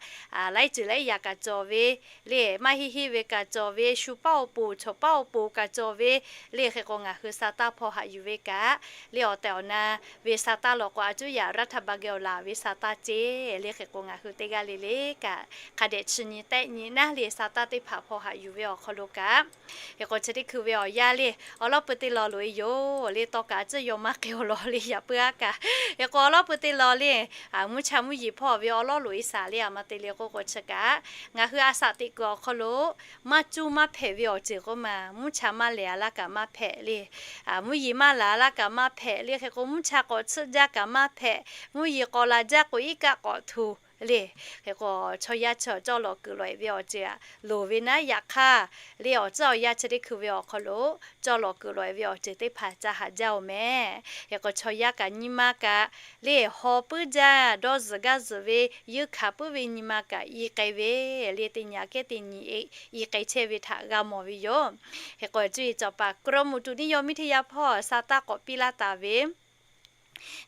laiˉ ceuˬ laiˉ yaꞈ kaꞈ cawˬ ve le, maˇ heˆ heˆ ve kaꞈ cawˬ ve, shu paˉ awˬ poˍ chawˬ paˉ awˬ poˍ kaꞈ cawˬ ve le. Hk'e k'o, ngaˬ hui sa taˇ hpawˇ haꞈ yuˬ ve kaꞈ le, awˬ tehˬ awˬ na ve sa taˇ law k'o, a cuˉ yaꞈ raˇ htaˇ ba geh awˬ laˬ ve sa taˇ ceˇ le. Hk'e k'o, ngaˬ hui teˇ g'aˇ le le kaꞈ hk'a dehꞈ chi nyi tehˆ nyi naˉ le, sa taˇ teˇ hpaˍ hpawˇ haꞈ yuˬ ve awˬ hk'aw lo kaꞈ, hk'e k'o, chi teˇ hkui ve awˬ yanˇ le, awˬ lawˉ pui teˇ law loꞈ-e yoˬ le. Tawˇ kaꞈ a cuˉ yaw maˇ k'ai-oˬ lawˬ le, yaꞈ puiˉ aˉ kaꞈ. Hk'e k'o, awˬ lawˉ pui teˇ law le, mvuhˇ cha mvuhˇ yeˬ hpawˇ ve awˬ lawˉ loꞈ-e shaˍ le. A ma te le k'oˆ k'o, chi kaꞈ ngaˬ hui a shaꞈ teꞈ kuiˬ awˬ hk'aw lo maˇ cuˇ maˇ hpehꞈ ve awˬ ceuˬ k'oˆ ma, mvuhˇ cha maˇ lehˬ a laˇ kaꞈ maˇ hpehꞈ le. Mvuhˇ yeˬ maˇ laˬ a laˇ kaꞈ maˇ hpehꞈ le. Hk'e k'o, mvuhˇ cha k'awꞈ tsuhˆ jaˇ kaꞈ maˇ hpehꞈ, mvuhˇ yeˬ k'awꞈ laˬ jaˇ k'o, iˉ kaˆ k'awꞈ hto le. Hk'e k'o, chaw yaˇ chi cawˇ lawˬ kuiˬ lawˬ-e ve awˬ ceuˬ a loˍ ve naˉ, yaꞈ hk'aˇ le, awˬ tcuhˉ awˬ yanˇ chi teˇ hkui ve awˬ hk'aw lo cawˇ lawˬ kuiˬ lawˬ-e ve awˬ ceuˬ teˇ hpaˍ ca haꞈ jaˇ-oˬ mehˍ. Hk'e k'o, chaw yaˇ kaꞈ nyi ma kaꞈ le, haw puiˉ jaˇ dawˇ zuhˬ gaˇ zuhˬ ve, yeunˇ hkanˍ puiˉ ve nyi ma kaꞈ i k'ai ve le. Teˇ nyi aꞈ kehˉ teˇ nyi i k'ai chehˇ ve htaꞈ g'a mawˬ ve yoˬ. Hk'e k'o, cuˇ yiˍ cawˬ paˍ กรมอุตุนิยมวิทยา hpawˇ sa taˇ k'awꞈ piˇ laˇ taˍ ve,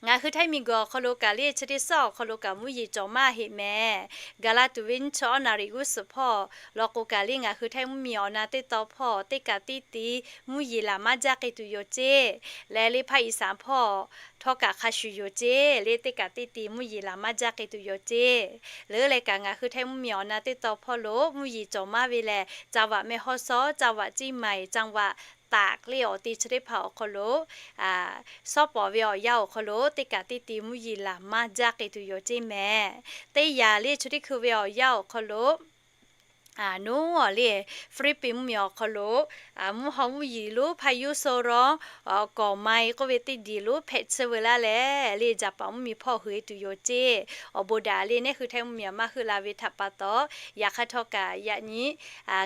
ngaˬ hui Htaiˇ miˬ guiˬ awˬ hk'aw lo kaꞈ le, chi teˇ suhˉ awˬ hk'aw lo kaꞈ mvuhˇ yeˬ cawˬ maˇ heˆ mehˍ. Gaˬ la tuˬ ve nyiˇ chi awˉ naˍ riˍ g'uˇ suhˍ hpawˇ law k'o kaꞈ le, ngaˬ hui Htaiˇ mvuhˇmiˬ awˬ na teˇ taw hpawˇ teˇ kaꞈ tiˉ ti mvuhˇ yeˬ laˬ maˇ jaˇ k'ai tuˬ yoˬ ceˇ. Leh le ภาคอีสาน hpawˇ htawˇ kaꞈ hk'a shuˍ yoˬ ceˇ le, teˇ kaꞈ tiˉ ti mvuhˇ yeˬ laˬ maˇ jaˇ k'ai tuˬ yoˬ ceˇ. Leuˉ leh kaꞈ ngaˬ hui Htaiˇ mvuhˇmiˬ awˬ na teˇ taw hpawˇ lo mvuhˇ yeˬ cawˬ maˇ ve lehˬ, จังหวัดแม่ฮ่องสอน, จังหวัดเชียงใหม่, จังหวัดตาก le awˬ te chi teˇ hpaˍ awˬ hk'aw lo, sawˉ pawˍ ve awˬ yanˇ awˬ hk'aw lo teˇ kaꞈ tiˉ ti mvuhˇ yeˬ laˬ maˇ jaˇ k'ai tuˬ yoˬ ceˇ mehˍ. Teˇ yanˇ le, chi teˇ hkui ve awˬ yanˇ awˬ hk'aw lo nuˉ awˬ le, Hpiˇliˇpiˆ mvuhˇmiˬ awˬ hk'aw lo mvuhˇ haw mvuhˇ yeˬ lonˉ พายุโซนร้อน kawˍ mai k'oˆ ve teˇ diˬ lonˉ hpehꞈ tsuhˇ veu laˇ leh le, Jaˍpaˍ mvuhˇmiˬ hpawˇ heuˬ-e tuˬ yoˬ ceˇ. Awˬ bon daꞈ le, neˇ hui Htaiˇ mvuhˇmiˬ maˇ heuˆ la ve htaꞈ pa taw, yaꞈ hk'aˇ htawˇ kaꞈ yaꞈ nyi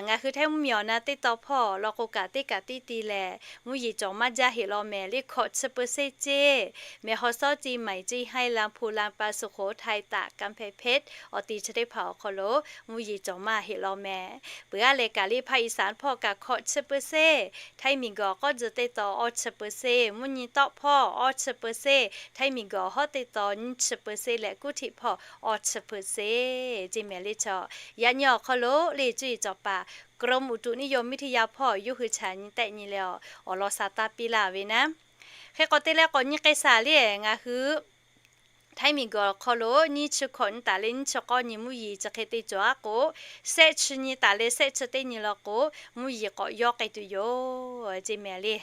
ngaˬ hui Htaiˇ mvuhˇmiˬ awˬ na teˇ taw hpawˇ law k'o kaꞈ teˇ kaꞈ tiˉ ti lehˬ, mvuhˇ yeˬ cawˬ maˇ jaˇ heˆ law mehˍ le. Hkawꞈ chi เปอร์เซ็นต์ ceˇ. Mehˍ haw sawˉ ceˇ, maiˍ ceˇ, haiˉ laˇ hpu laˇ pa sukhoˍ htaiˍ taꞈ kanˇ hpehˇ hpehˇ awˬ te chi teˇ hpaˍ awˬ hk'aw lo mvuhˇ yeˬ cawˬ maˇ heˆ law mehˍ. Peuˬ aˉ leh kaꞈ le ภาคอีสาน hpawˇ kaꞈ hkawꞈ chi เปอร์เซ็นต์, Htaiˇ miˬ guiˬ awˬ k'awˇ tcuh teˇ taw awˇ chi เปอร์เซ็นต์, mvuhˇ nyi tawˆ hpawˇ awˇ chi เปอร์เซ็นต์, Htaiˇ miˬ guiˬ awˬ hawˉ teˇ taw nyiˇ chi เปอร์เซ็นต์ leh kuˇ htiꞈ hpawˇ awˇ chi เปอร์เซ็นต์ ceˇ mehˍ le. Chaw yaꞈ nyi awˬ hk'aw lo le, cuˇ yiˍ cawˬ paˍ กรมอุตุนิยมวิทยา hpawˇ yawˇ hui chaꞈ nyi tehˆ nyi leh awˬ lawn sa taˇ piˇ laˇ ve naˉ. Hk'e k'awꞈ te leh k'awꞈ nyi k'ai shaˍ le, ngaˬ hui Htaiˇ miˬ guiˬ awˬ hk'aw lo nyiˇ chi hkawꞈ nyi taˍ leh nyiˇ chi k'awˇ nyi mvuhˇ yeˬ chi hk'e te cawˬ aˉ k'o, shehˆ chi nyi taˍ leh shehˆ chi teˇ nyi law k'o, mvuhˇ yeˬ k'awꞈ yawˇ k'ai tuˬ yoˬ ceˇ mehˍ le.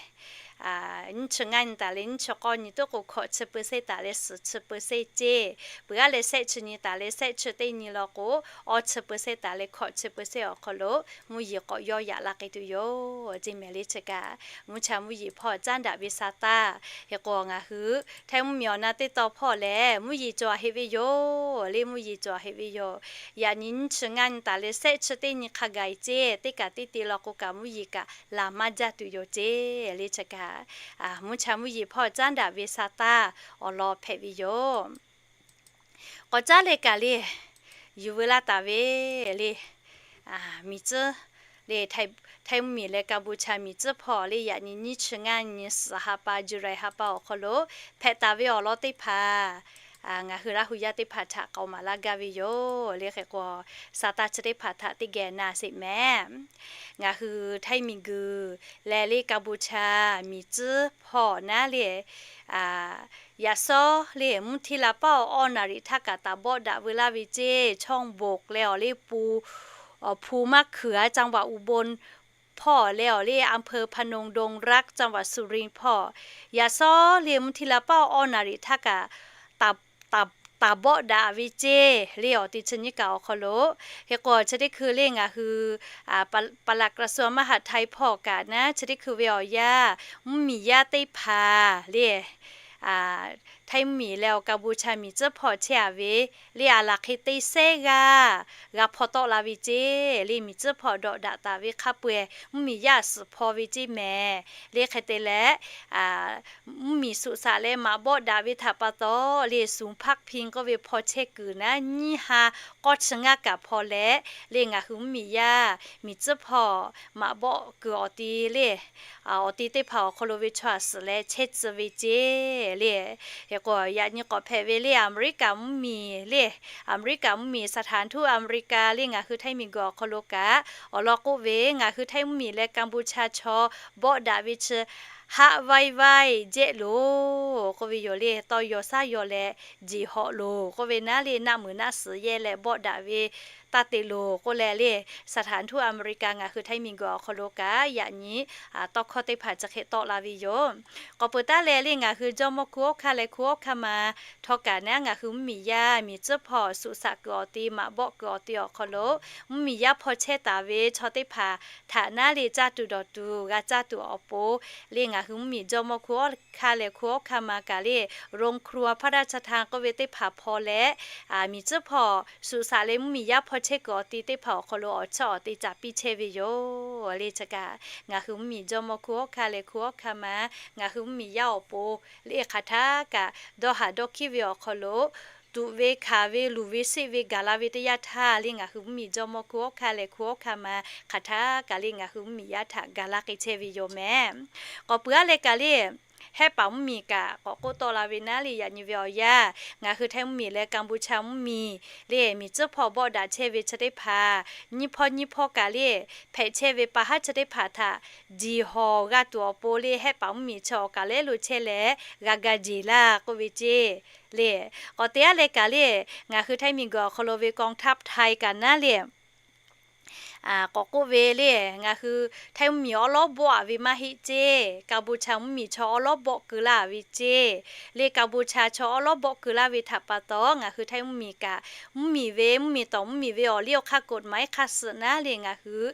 Nyiˇ chi ngaˇ nyi taˍ leh nyiˇ chi k'awˇ nyi tuˉ k'o, hkawꞈ chi เปอร์เซ็นต์ taˍ leh suhˍ chi เปอร์เซ็นต์ ceˇ. Peuˬ aˉ leh shehˆ chi nyi taˍ leh shehˆ chi teˇ nyi law k'o, awˇ chi เปอร์เซ็นต์ taˍ leh hkawꞈ chi เปอร์เซ็นต์ awˬ hk'aw lo mvuhˇ yeˬ k'awꞈ yawˇ yaꞈ la k'ai tuˬ yoˬ ceˇ mehˍ le. Chi kaꞈ mvuhˇ cha mvuhˇ yeˬ hpawˇ caˉ daꞈ ve sa taˇ. Hk'e k'o, ngaˬ hui Htaiˇ mvuhˇmiˬ awˬ na teˇ taw hpawˇ lehˬ, mvuhˇ yeˬ cawˬ heˆ ve yoˬ le, mvuhˇ yeˬ cawˬ heˆ ve yoˬ. Yaꞈ nyi nyiˇ chi ngaˇ nyi taˍ leh shehˆ chi teˇ nyi hk'a gaˬ ceˇ, teˇ kaꞈ tiˉ te law k'o kaꞈ mvuhˇ yeˬ kaꞈ laˬ maˇ jaˇ tuˬ yoˬ ceˇ le. Chi kaꞈ mvuhˇ cha mvuhˇ yeˬ hpawˇ caˉ daꞈ ve sa taˇ awˬ lawn hpehꞈ ve yoˬ. K'awꞈ caˉ leh kaꞈ le, yuˬ veu laˇ taˍ ve le, miˬ tcuhˉ le, Htaiˇ mvuhˇmiˬ leh Kaˍbuˍcha miˬ tcuhˉ hpawˇ le, yaꞈ nyi nyiˇ chi ngaˇ nyi suhˍ ha pa, July ha pa awˬ hk'aw lo hpehꞈ taˍ ve awˬ lawn teˇ hpaˍ ngaˬ hui Laˇ hu yaˇ teˇ hpaˍ htaꞈ k'aoˍ maˍ laˇ gaˇ ve yoˬ le. Hk'e k'o, sa taˇ chi teˇ hpaˍ htaꞈ teˇ geh na sheˍ mehˍ. Ngaˬ hui Htaiˇ miˬ guiˬ leh le Kaˍbuˍcha miˬ tcuhˉ hpawˇ naˉ le, yaꞈ sawˉ le mvuhˇ htiˇ la paˆ awˬ awˇ naˍ riˍ htaˇ kaꞈ taˍ bawˆ daꞈ veu laˇ ve ceˇ, ช่องบก leh awˬ le pu, awˬ hpu maˇ hkuiˍ a จังหวัดอุบล hpawˇ leh awˬ le อำเภอพนมดงรัก จังหวัดสุรินทร์ hpawˇ, yaꞈ sawˉ le mvuhˇ htiˇ la paˆ awˬ awˇ naˍ riˍ htaˇ kaꞈ taˍ, taˍ taˍ bawˆ daꞈ ve ceˇ le. Awˬ te chi nyiˇ kaꞈ awˬ hk'aw lo, hk'e k'o chi teˇ hkui le ngaˬ hui ปลัดกระทรวงมหาดไทย hpawˇ kaꞈ naˉ chi teˇ hkui ve awˬ yanˇ, mvuhˇmiˬ yaˇ teˇ hpaˍ le, Htaiˇ mvuhˇmiˬ leh awˬ Kaˍbuˍchaˍ miˬ tcuhˉ hpawˇ chehˇ a ve le, aˬ laˬ hk'e te sehˉ g'aˇ g'a hpaw tawˆ la ve ceˇ le. Miˬ tcuhˉ hpawˇ dawꞈ daꞈ taˍ ve hk'a peu-eˬ mvuhˇmiˬ yaˇ suhˍ hpaw ve ceˇ mehˍ le. Hk'e te leh, mvuhˇmiˬ suꞈ shaꞈ leh maꞈ bawˆ daꞈ ve htaꞈ pa taw le, suˍ hpaˆ hpiˇ k'oˆ ve hpaw chehˇ kuiˬ naˉ nyiˇ ha k'awˇ chi ngaˇ kaꞈ hpaw leh le, ngaˬ hui mvuhˇmiˬ yaˇ miˬ tcuhˉ hpawˇ maꞈ bawˆ kuiˬ awˬ ti le, awˬ ti teˇ hpaˍ awˬ hk'aw lo ve chaw aꞈ suhˍ leh chehˇ tcuh ve ceˇ le. Hk'e k'o yaꞈ nyi k'awꞈ hpehꞈ ve le, Aˍmeˍriˆkaˍ mvuhˇmiˬ le, Aˍmeˍriˆkaˍ mvuhˇmiˬ สถานทูตอเมริกา le ngaˬ hui Htaiˇ miˬguiˬ awˬ hk'aw lo kaꞈ awˬ lawn k'oˆ ve, ngaˬ hui Htaiˇ mvuhˇmiˬ leh Kaˍbuˍchaˍ chaw bawˆ daꞈ ve chi haˆ vaiˇ vaiˇ jehˆ loˬ k'oˆ ve yoˬ le. Tawˇ yaw shaˉ yaw leh jeˬ hawꞈ loˬ k'oˆ ve naˉ le, naˆ muiˬ naˆ suhˍ yehˇ leh bawˆ daꞈ ve taˇ te loˬ k'oˆ leh le, สถานทูตอเมริกา ngaˬ hui Htaiˇ miˬguiˬ awˬ hk'aw lo kaꞈ yaꞈ nyi tawˇ hkawˇ teˇ hpaˍ chi hk'e tawˆ la ve yoˬ. K'awꞈ peuˬ taˉ leh le, ngaˬ hui jawˇmawˇ hkunˉ hawˉ hkanˇ leh hkunˉ hawˉ hkanˇ ma htawˇ kaꞈ naˉ, ngaˬ hui mvuhˇmiˬ yaˇ miˬ tcuhˉ hpawˇ suꞈ shaꞈ kuiˬ awˬ ti maꞈ bawˆ kuiˬ awˬ ti awˬ hk'aw lo mvuhˇmiˬ yaˇ hpaw chehˇ taˍ ve chaw teˇ hpaˍ htaꞈ naˉ le, caˇ tuˬ dawˬ tuˬ g'a caˇ tuˬ awˬ pon le, ngaˬ hui mvuhˇmiˬ jawˇmawˇ hkunˉ hawˉ hkanˇ leh hkunˉ hawˉ hkanˇ ma kaꞈ le, โรงครัวพระราชทาน k'oˆ ve teˇ hpaˍ hpaw leh, miˬ tcuhˉ hpawˇ suꞈ shaꞈ leh mvuhˇmiˬ yaˇ hpaw chehˇ kuiˬ awˬ ti teˇ hpaˍ awˬ hk'aw lo awˬ chiˇ awˬ te caˍ piˇ chehˇ ve yoˬ le. Chi kaꞈ ngaˬ hui mvuhˇmiˬ jawˇmawˇ hkunˉ hawˉ hkanˇ leh hkunˉ hawˉ hkanˇ ma, ngaˬ hui mvuhˇmiˬ yaˇ awˬ pon le hk'aˬ htaˇ kaꞈ dawˇ haˍ dawˇ hkiˉ ve awˬ hk'aw lo tuꞈ ve hkanˍ ve luˬ ve seˆ ve gaˬ la ve teˇ yanˇ htaˇ le, ngaˬ hui mvuhˇmiˬ jawˇmawˇ hkunˉ hawˉ hkanˇ leh hkunˉ hawˉ hkanˇ ma hk'aˬ htaˇ kaꞈ le, ngaˬ hui mvuhˇmiˬ yaˇ htaꞈ gaˬ la k'ai chehˇ ve yoˬ mehˍ. K'awꞈ peuˬ aˉ leh kaꞈ le, Hehˆ paˍ mvuhˇmiˬ kaꞈ k'awꞈ k'oˆ tawˆ la ve naˉ le, yaꞈ nyi ve awˬ yanˇ, ngaˬ hui Htaiˇ mvuhˇmiˬ leh Kaˍbuˍchaˍ mvuhˇmiˬ le, miˬ tcuhˉ hpawˇ bawˆ daꞈ chehˇ ve chi teˇ hpaˍ nyiˇ hpawˇ nyiˇ hpawˇ kaꞈ le, hpehꞈ chehˇ ve pa haˉ chi teˇ hpaˍ htaꞈ diˬ hawˬ g'a tuˬ awˬ pon le, Hehˆ paˍ mvuhˇmiˬ chi awˬ kaˬ lehˉ lo chehˇ leh g'a ga jeˬ laˇ k'oˆ ve ceˇ le. K'awꞈ te aˉ leh kaꞈ le, ngaˬ hui Htaiˇ miˬguiˬ awˬ hk'aw lo ve กองทัพไทย kaꞈ naˉ le, k'awꞈ k'oˆ ve le, ngaˬ hui Htaiˇ mvuhˇmiˬ awˉ lawˉ bawˆ a ve maˇ heˆ ceˇ, Kaˍbuˍchaˍ mvuhˇmiˬ chaw awˉ lawˉ bawˆ keu laˇ ve ceˇ le. Kaˍbuˍchaˍ chaw awˉ lawˉ bawˆ keu laˇ ve htaꞈ pa taw, ngaˬ hui Htaiˇ mvuhˇmiˬ kaꞈ mvuhˇmiˬ ve mvuhˇmiˬ tawˍ mvuhˇmiˬ ve awˬ liˇ awˬ hk'aˇ กฎหมาย hk'a suhˍ naˉ le, ngaˬ hui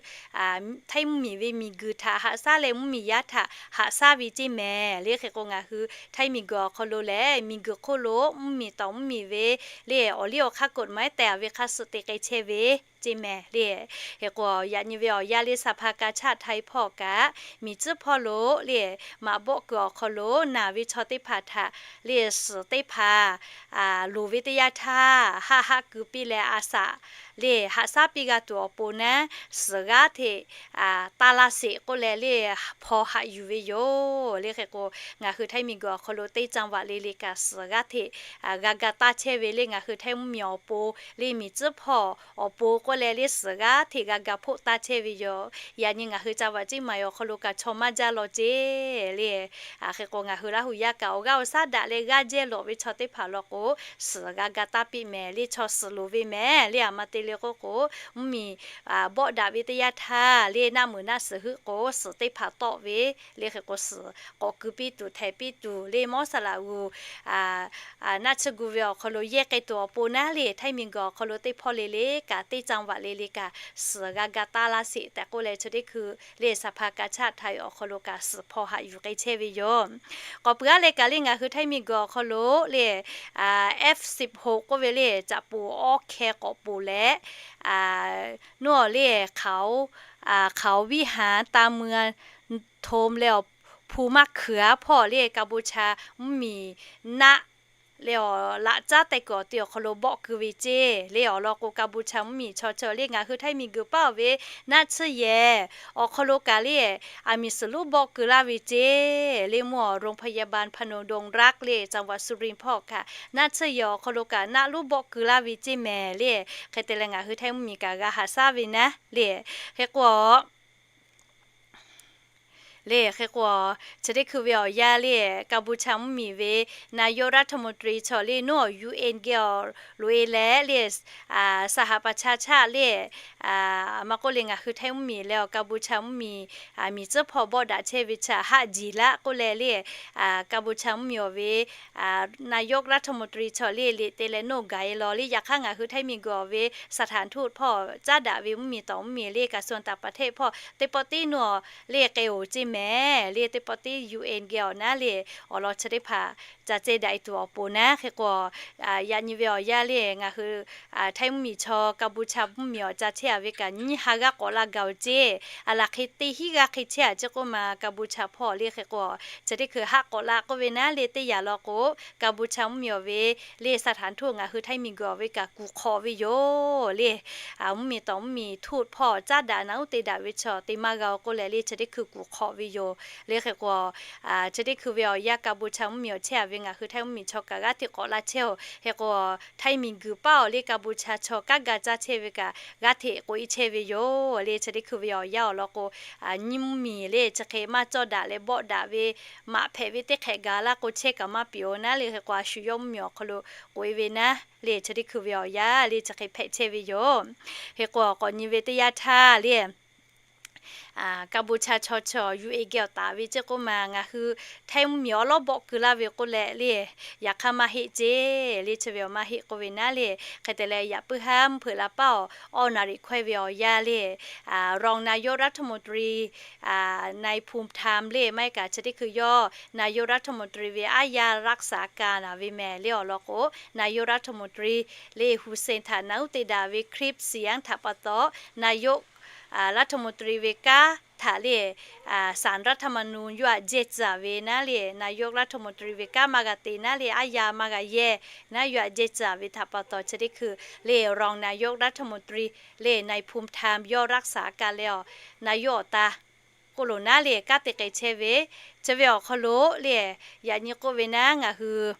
Htaiˇ mvuhˇmiˬ ve miˬguiˬ htaꞈ haꞈ shaˉ leh mvuhˇmiˬ yaˇ htaꞈ haꞈ shaˉ ve ceˇ mehˍ le. Hk'e k'o, ngaˬ hui Htaiˇ miˬguiˬ awˬ hk'aw lo lehˬ, miˬguiˬ hk'oˆ lo mvuhˇmiˬ tawˍ mvuhˇmiˬ ve le, awˬ liˇ awˬ hk'aˇ กฎหมาย tehˬ a ve hk'a suhˍ te k'ai chehˇ ve ceˇ mehˍ le. Hk'e k'o, yaꞈ nyi ve awˬ yanˇ le, สภากาชาดไทย hpawˇ kaꞈ miˬ tcuhˉ hpawˇ lo le, maꞈ bawˆ kuiˬ awˬ hk'aw lo naˬ ve chaw teˇ hpaˍ htaꞈ le, suhˍ teˇ hpaˍ loˍ ve teˇ yanˇ htaˇ haˆ haˆ keu piˇ leh a shaꞈ le, haꞈ shaˉ piˇ g'a tuˬ awˬ pon naˉ, suhˍ g'aˇ hteꞈ taˇ laˇ sheˍ k'oˆ leh le, hpaw haꞈ yuˬ ve yoˬ le. Hk'e k'o, ngaˬ hui Htaiˇ miˬguiˬ awˬ hk'aw lo teˇ จังหวัด le le kaꞈ suhˍ g'aˇ hteꞈ g'a ga taˇ chehˇ ve le, ngaˬ hui Htaiˇ mvuhˇmiˬ awˬ pon le, miˬ tcuhˉ hpawˇ awˬ pon k'oˆ leh le, suhˍ g'aˇ hteꞈ g'a ga hpoˆ taˇ chehˇ ve yoˬ. Yaꞈ nyi ngaˬ hui จังหวัดเชียงใหม่ awˬ hk'aw lo kaꞈ chaw maˇ jaˇ law ceˇ le. Hk'e k'o, ngaˬ hui Laˇ huˍ yaˇ kaꞈ awˬ g'aˇ awˬ shaˉ daꞈ leh g'aˇ jehˇ lawꞈ ve chaw teˇ hpaˍ law k'o, suhˍ g'a ga taˇ piˇ mehˍ le, chaw suhˍ loˍ ve mehˍ le. A ma te le k'oˆ k'o, mvuhˇmiˬ bawˆ daꞈ ve teˇ yanˇ htaˇ le, naˆ muiˬ naˆ suhˍ heuˆ k'o suhˍ teˇ hpaˍ tawˆ ve le. Hk'e k'o, suhˍ k'awꞈ keu piˇ tuˬ htehꞈ piˇ tuˬ le, mawˇ saˍ laꞈ g'uˬ naˆ tsuhˇ gu ve awˬ hk'aw lo yehˇ k'ai tuˬ awˬ pon naˉ le, Htaiˇ miˬguiˬ awˬ hk'aw lo teˇ hpawˇ le le kaꞈ teˇ จังหวัด le le kaꞈ suhˍ g'a ga taˇ laˇ sheˍ tehꞈ k'oˆ leh, chi teˇ hkui le, สภากาชาดไทย awˬ hk'aw lo kaꞈ suhˍ hpaw haꞈ yuˬ k'ai chehˇ ve yoˬ. K'awꞈ peuˬ aˉ leh kaꞈ le, ngaˬ hui Htaiˇ miˬguiˬ awˬ hk'aw lo le, F สิบหก k'oˆ ve le, caꞈ poˍ awˇ hkeh k'awꞈ poˍ leh, nuˇ awˬ le, เขาวิหาร ตามเมืองโทม leh awˬ hpu maˇ hkui aˉ hpawˇ le, Kaˍbuˍchaˍ mvuhˇmiˬ naˆ le awˬ laꞈ caˉ teh kuiˬ awˬ ti awˬ hk'aw lo bawˆ keu ve ceˇ le. Awˬ lawn k'o, Kaˍbuˍchaˍ mvuhˇmiˬ chaw chaw le, ngaˬ hui Htaiˇ miˬguiˬ paˉ oˬ ve naˆ tsuhˇ yehˬ awˬ hk'aw lo kaꞈ le, aˬ miˍ suhˍ lonˉ bawˆ keu laˇ ve ceˇ le. Mvuhˇ awˬ โรงพยาบาลพนมดงรัก le, จังหวัดสุรินทร์ hpawˇ kaꞈ naˆ tsuhˇ yehˬ awˬ hk'aw lo kaꞈ naˆ lonˉ bawˆ keu laˇ ve ceˇ mehˍ le. Hk'e te leh, ngaˬ hui Htaiˇ mvuhˇmiˬ kaꞈ g'a haꞈ shaˉ ve naˉ le. Hk'e k'o, Le hk'e k'o, chi teˇ hkui ve awˬ yanˇ le, Kaˇ bon chaˇ mvuhˇmiˬ ve นายกรัฐมนตรี chaw le naˉ awˬ U N geh awˬ loꞈ-e leh le, สหประชาชาติ le, maˇ k'oˆ le ngaˬ hui Htaiˇ mvuhˇmiˬ leh awˬ Kaˇ bon chaˇ mvuhˇmiˬ miˬ tcuhˉ hpawˇ bawˆ daꞈ chehˇ ve chaw haˆ jiˬ laˇ k'oˆ leh le, Kaˇ bon chaˇ mvuhˇmiˬ awˬ ve นายกรัฐมนตรี chaw le liꞈ te leh naˉ gaˬ-e law le. Yaꞈ hk'aˇ ngaˬ hui Htaiˇ miˬguiˬ awˬ ve สถานทูต hpawˇ caˉ daꞈ ve mvuhˇmiˬ tawˍ mvuhˇmiˬ le กระทรวงต่างประเทศ hpawˇ teˇ pawˆ tiˉ naˉ le k'ai oˬ ceˇ mehˍ le. Teˇ pawˆ tiˉ U N geh awˬ naˉ le awˬ lawn chi teˇ hpaˍ ca ceh daꞈ-e tuˬ awˬ pon naˉ hk'e k'o, yaꞈ nyi ve awˬ yanˇ le ngaˬ hui Htaiˇ mvuhˇmiˬ chaw Kaˇ bon chaˇ mvuhˇmiˬ awˬ ca chehˇ-a ve kaꞈ nyiˇ ha g'aˇ k'awꞈ la gaˬ-oˬ ceˇ. A laˬ hk'e teˇ hinˉ g'aˇ hk'e chehˇ-a ceˇ k'oˆ ma Kaˇ bon chaˇ hpawˇ le hk'e k'o, chi teˇ hkui haˆ k'awꞈ la k'oˆ ve naˉ le teˇ yanˇ law k'o, Kaˇ bon chaˇ mvuhˇmiˬ awˬ ve le สถานทูต ngaˬ hui Htaiˇ miˬguiˬ awˬ ve kaꞈ kuˬ hk'awꞈ ve yoˬ le. Mvuhˇmiˬ tawˍ mvuhˇmiˬ ทูต hpawˇ caˉ daꞈ naˉ uˉ te daꞈ ve chaw te maˇ g'a-o k'oˆ leh le chi teˇ hkui kuˬ hk'awꞈ ve yoˬ le hk'e k'o, chi teˇ hkui ve awˬ yanˇ Kaˇ bon chaˇ mvuhˇmiˬ awˬ chehˇ-a ve ngaˬ hui Htaiˇ mvuhˇmiˬ chaw kaꞈ g'aˇ hteꞈ k'awꞈ la chehˇ-oˬ. Hk'e k'o, Htaiˇ miˬguiˬ paˇ awˬ le Kaˇ bon chaˇ chaw kanˉ ga caˇ chehˇ ve kaꞈ g'aˇ hteꞈ k'oꞈ-e chehˇ ve yoˬ le. Chi teˇ hkui ve awˬ yanˇ awˬ lawn k'o, nyiˇ mvuhˇmiˬ le chi hk'e maˇ cawˇ daꞈ leh bawˆ daꞈ ve maꞈ hpehꞈ ve teˇ hk'ehꞈ gaˬ laˇ k'o chehˇ kaꞈ maˇ piˍ-oˬ naˉ le hk'e k'o, a shu yawˇ mvuhˇmiˬ awˬ hk'aw lo k'oꞈ-e ve naˉ le chi teˇ hkui ve awˬ yanˇ le chi hk'e hpehꞈ chehˇ ve yoˬ. Hk'e k'o, k'awꞈ nyi ve teˇ yanˇ htaˇ le Kaˇ bon chaˇ chaw chaw yuˬ-e geh awˬ taˍ ve ceˇ k'oˆ ma ngaˬ hui Htaiˇ mvuhˇmiˬ awˉ lawˉ bawˆ keu laˇ ve k'oˆ leh le, yaꞈ hk'aˇ maˇ heˆ ceˇ le. Chi ve awˬ maˇ heˆ k'oˆ ve naˉ le, hk'e te leh yaꞈ puiˉ haˉ mvuhˇ hpeuꞈ la paˇ awˬ awˇ naˍ riˍ hkawehˇ ve awˬ yanˇ le, รองนายกรัฐมนตรี นายภูมิธรรม le maˇ heˆ kaꞈ chi teˇ hkui yawˇ นายกรัฐมนตรี ve aˉ yaˇ รักษาการ ve mehˍ le awˬ lawn k'o, นายกรัฐมนตรี le Hun Sen htaꞈ naˉ uˉ te daꞈ ve คลิปเสียง htaꞈ pa taw, นายกรัฐมนตรี ve kanˉ htaꞈ le สารรัฐธรรมนูญ yawˇ htaꞈ jehˇ tcuh-a ve naˉ le, นายกรัฐมนตรี ve kanˉ maˇ g'a te naˉ le, aˉ yaˇ maˇ g'a yehˇ naˉ yawˇ htaꞈ jehˇ tcuh-a ve htaꞈ pa taw chi teˇ hkui le รองนายกรัฐมนตรี le นายภูมิธรรม yawˇ รักษาการ leh awˬ นายก awˬ ta k'oˆ lo naˉ le kanˉ te k'ai chehˇ ve, chi ve awˬ hk'aw lo le yaꞈ nyi k'oˆ ve naˉ ngaˬ hui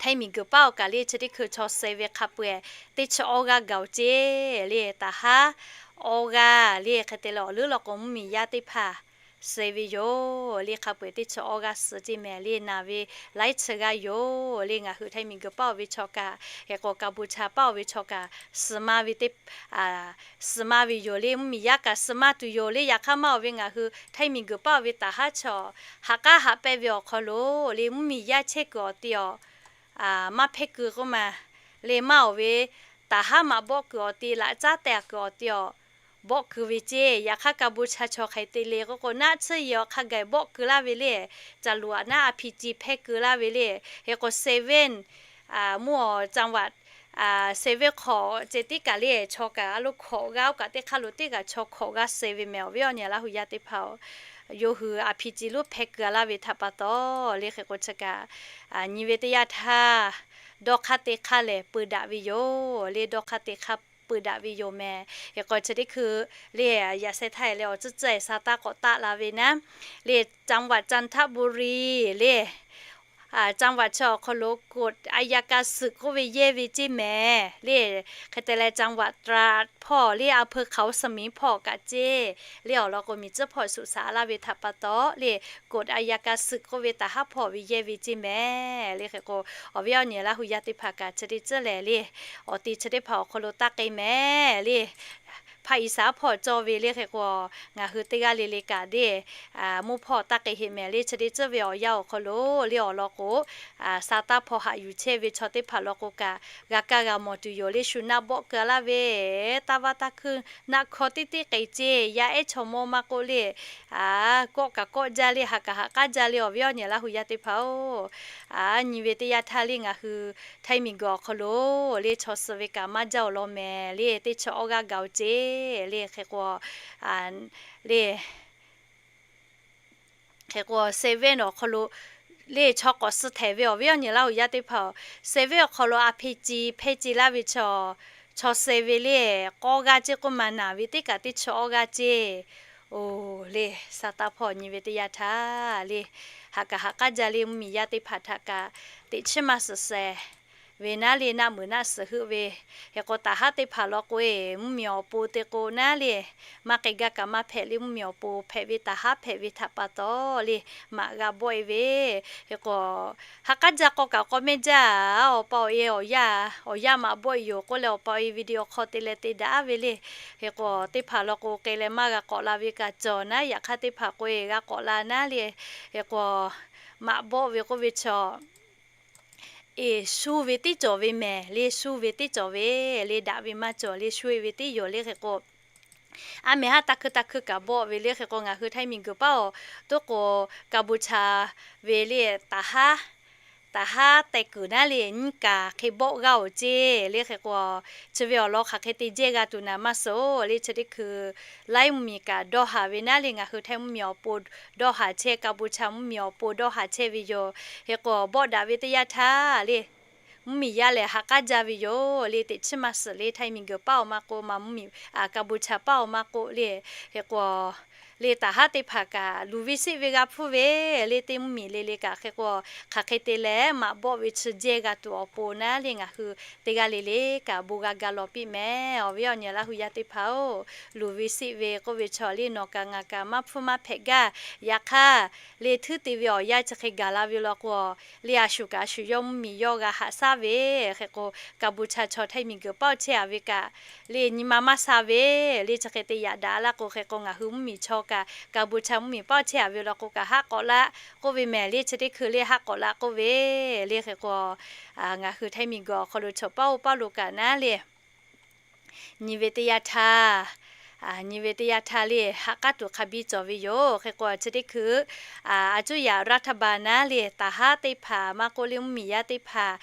Htaiˇ miˬguiˬ paˇ awˬ kaꞈ le chi teˇ hkui chaw suh ve hk'a peu-eˬ teˇ chi awˇ g'aˇ gaˬ-oˬ ceˇ le. Taˍ haˉ awˇ g'aˇ le hk'e te leh awˬ leuˉ law k'o mvuhˇmiˬ yaˇ teˇ hpaˍ suh ve yoˬ le. Hk'a peu-eˬ teˇ chi awˇ g'aˇ suh ceˇ mehˍ le naˍ ve laiˉ chi g'aˇ yoˬ le. Ngaˬ hui Htaiˇ miˬguiˬ paˇ awˬ ve chaw kaꞈ hk'e k'o Kaˇ bon chaˇ paˇ awˬ ve chaw kaꞈ suh maˇ ve teˇ suh maˇ ve yoˬ le. Mvuhˇmiˬ yaˇ kaꞈ suh maˇ tuˬ yoˬ le. Yaꞈ hk'aˇ maˇ awˬ ve ngaˬ hui Htaiˇ miˬguiˬ paˇ awˬ ve taˍ haˉ chaw haꞈ k'aˉ haꞈ pehnˇ ve awˬ hk'aw lo le mvuhˇmiˬ yaˇ chehˇ kuiˬ awˬ ti awˬ maˇ hpehˇ keu k'oˆ ma le maˇ awˬ ve taˍ haˉ maꞈ bawˆ kuiˬ awˬ ti laꞈ caˉ teh-a kuiˬ awˬ ti awˬ bawˆ keu ve ceˇ. Yaꞈ hk'aˇ Kaˇ bon chaˇ chaw hk'e te le k'oˆ k'o naˆ tsuhˇ yehˬ awˬ hk'a gaˬ bawˆ keu laˇ ve le, caˬ luˬ aꞈ naˉ a pi ci hpehˇ keu laˇ ve le. Hk'e k'o seven mvuhˇ awˬ จังหวัด seven hk'awꞈ ceh tiˉ kaꞈ le chaw kaꞈ a lo hkawꞈ g'aˇ oˇ kaꞈ teˇ hk'aˇ lo teˇ kaꞈ chaw hkawꞈ g'aˇ suh ve mehˍ awˬ viˉ awˬ nyi Laˇ huˍ yaˇ teˇ hpaˍ-oˬ. Yawˇ hui a pi ci lonˉ hpehˇ keu-a laˇ ve htaꞈ pa taw le hk'e k'o chi kaꞈ nyi ve teˇ yanˇ htaˇ dawˇ hk'aˇ te hk'aˇ lehˬ peu daꞈ ve yoˬ le. Dawˇ hk'aˇ te hk'aˇ peu daꞈ ve yoˬ mehˍ. Hk'e k'o chi teˇ hkui le yaꞈ sheh htaˇ-e leh awˬ tcuhˉ tcuhˉ-e sa taˇ k'awꞈ taˆ la ve naˉ le จังหวัดจันทบุรี le จังหวัด chi awˬ hk'aw lo กฎอัยการศึก k'oˆ ve yehˇ ve ceˇ mehˍ le. Hk'e te leh จังหวัดตราด hpawˇ le อำเภอเขาสมิง hpawˇ kaꞈ ceˇ le awˬ lawn k'o miˬ tcuhˉ hpawˇ suꞈ shaˍ laˇ ve htaꞈ pa taw le กฎอัยการศึก k'oˆ ve taˍ haˉ hpawˇ ve yehˇ ve ceˇ mehˍ le. Hk'e k'o awˬ viˉ awˬ nyi Laˇ huˍ yaˇ teˇ hpaˍ kaꞈ chi teˇ tcuhˉ lehˬ le awˬ te chi teˇ hpaˍ awˬ hk'aw lo taˇ k'ai mehˍ le. Hpaˇ iˍ saˍ hpawˇ cawˇ ve le hk'e k'o ngaˬ hui teˇ g'aˇ le le kaꞈ le mvuhˇ hpawˇ taˇ k'ai heˆ mehˍ le. Chi teˇ tcuhˉ ve awˬ yanˇ awˬ hk'aw lo le awˬ lawn k'o sa taˇ hpawˇ haꞈ yuˬ chehˇ ve chaw teˇ hpaˍ lawn k'o kaꞈ g'a kaˇ g'a mawˬ tuˬ yoˬ le. Shu naˆ bawˆ keu-a laˇ ve taˇ vaˇ taˇ hkuinˇ naˆ hkawˇ teˇ teˇ k'ai ceˇ. Yaˇ ehˉ chaw mawˇ maˇ k'oˆ le kawˆ kaꞈ kawˆ jaˇ le, haꞈ kaꞈ haꞈ k'aˉ jaˇ le awˬ viˉ awˬ nyi Laˇ huˍ yaˇ teˇ hpaˍ-oˬ. Nyi ve teˇ yanˇ htaˇ le ngaˬ hui Htaiˇ miˬguiˬ awˬ hk'aw lo le chaw suh ve kaꞈ maˇ jaˇ-oˬ law mehˍ le. Teˇ chi awˇ g'aˇ gaˬ-oˬ ceˇ le hk'e k'o le hk'e k'o seven awˬ hk'aw lo le chaw k'awꞈ suh htehꞈ ve awˬ viˉ awˬ nyi Laˇ huˍ yaˇ teˇ hpaˍ-oˬ. Seven awˬ hk'aw lo a pi ci hpehˇ ce laˇ ve chaw, chaw suh ve le k'awˇ g'aˇ ceˇ k'oˆ ma naˍ ve teˇ kaꞈ teˇ chi awˇ g'aˇ ceˇ. Oˬ le sa taˇ hpawˇ nyi ve teˇ yanˇ htaˇ le haꞈ kaꞈ haꞈ k'aˉ jaˇ le mvuhˇmiˬ yaˇ teˇ hpaˍ htaꞈ kaꞈ teꞈ chiˉ maˇ suhˍ shehˍ ve naˉ le, naˆ muiˬ naˆ suhˍ heuˆ ve. Hk'e k'o, taˍ haˉ teˇ hpaˍ law k'o-e, mvuhˇmiˬ awˬ pon te k'o naˉ le, maˇ k'ai gaˇ kaꞈ maˇ hpehꞈ le, mvuhˇmiˬ awˬ pon hpehꞈ ve taˍ haˉ hpehꞈ ve htaꞈ pa taw le, maꞈ g'a bawˆ-e ve. Hk'e k'o, ha k'aˉ jaˇ k'aw kaꞈ k'aw mehˇ jaˇ, awˬ pa awˬ e awˬ yaˇ, awˬ yaˇ maꞈ bawˆ-e yoˬ k'oˆ leh, awˬ pa awˬ e video hk'aw te leh te daꞈ ve le. Hk'e k'o, teˇ hpaˍ law k'o, k'ai leh maˇ g'a k'awꞈ la ve kaꞈ cawˬ naˉ, yaꞈ hk'aˇ teˇ hpaˍ k'o-e g'a k'awꞈ la naˉ le. Hk'e k'o, maꞈ bawˆ ve k'oˆ ve chaw, e, shu ve tiˉ cawˬ ve mehˍ le, shu ve tiˉ cawˬ ve le, daꞈ ve maˇ cawˬ le, shu-e ve tiˉ yoˬ le. Hk'e k'o, a mehˍ haˉ taˇ hkui taˇ hkui kaꞈ bawˆ ve le. Hk'e k'o, ngaˬ hui Htaiˇ miˬguiˬ paˉ awˬ to k'o, Kaˍbuˍchaˍ ve le, taˍ haˉ, taˍ haˉ teh kuiˬ naˉ le, nyiˇ kaˬ hk'e bawˆ g'aˇ-oˬ ceˇ le. Hk'e k'o, chi ve awˬ lawn hk'aˬ hk'e te jehˇ g'a tuˬ naˍ maˇ suhˍ le. Chi teˇ hkui laiˉ mvuhˇmiˬ kaꞈ dawˇ haˍ ve naˉ le, ngaˬ hui Htaiˇ mvuhˇmiˬ awˬ pon dawˇ haˍ chehˇ, Kaˍbuˍchaˍ mvuhˇmiˬ awˬ pon dawˇ haˍ chehˇ ve yoˬ. Hk'e k'o, bawˆ daꞈ ve teˇ yanˇ htaˇ le, mvuhˇmiˬ yaˇ lehˬ ha k'aˉ jaˇ ve yoˬ le. Teꞈ chiˉ maˇ suhˍ le, Htaiˇ miˬguiˬ paˉ awˬ maˇ k'oˆ, maˇ mvuhˇmiˬ, a, Kaˍbuˍchaˍ paˉ awˬ maˇ k'oˆ le. Hk'e k'o, le taˍ haˉ teˇ hpaˍ kaꞈ luˬ ve siˆ ve g'a hpfuhˇ ve le, teˇ mvuhˇmiˬ le le kaꞈ. Hk'e k'o, hk'aˬ hk'e te leh maꞈ bawˆ ve chi jehˇ g'a tuˬ awˬ pon naˉ le, ngaˬ hui teˇ g'aˇ le le kaꞈ bon g'a ga lawˬ piˇ mehˍ. Awˬ viˉ awˬ nyi Laˇ hu yaˇ teˇ hpaˍ-oˬ, luˬ ve siˆ ve k'oˆ ve chaw le nawˬ kaꞈ ngaˬ kaꞈ maˇ hpfuhˇ maˇ hpehꞈ gaˇ. Yaꞈ hk'aˇ, le htuˉ te ve awˬ yanˇ chi hk'e gaˬ la ve law k'o, le a shuˍ kaꞈ a shuˍ yawˇ mvuhˇmiˬ yawˇ g'a haꞈ shaˉ ve. Hk'e k'o, Kaˍbuˍchaˍ chaw Htaiˇ miˬguiˬ paˉ awˬ chehˇ-a ve kaꞈ le nyi ma maˇ sha ve le, chi hk'e te yaꞈ daꞈ laˇ k'o, hk'e k'o ngaˬ hui mvuhˇmiˬ chaw kaꞈ Kaˍbuˍchaˍ mvuhˇmiˬ paˉ awˬ chehˇ-a ve law k'o kaꞈ haˉ k'awꞈ laˇ k'oˆ ve mehˍ le. Chi teˇ hkui le haˉ k'awꞈ laˇ k'oˆ ve le. Hk'e k'o, ngaˬ hui Htaiˇ miˬguiˬ awˬ hk'aw lo chaw paˉ oˇ paˉ lo kaꞈ naˉ le, nyi ve teˇ yanˇ htaˇ, nyi ve teˇ yanˇ htaˇ le haꞈ k'aˉ tuˬ hk'a biˇ cawˬ ve yoˬ. Hk'e k'o, chi teˇ hkui a cuˇ yaꞈ รัฐบาล naˉ le, taˍ haˉ teˇ hpaˍ maˇ k'oˆ le, mvuhˇmiˬ yaˇ teˇ hpaˍ,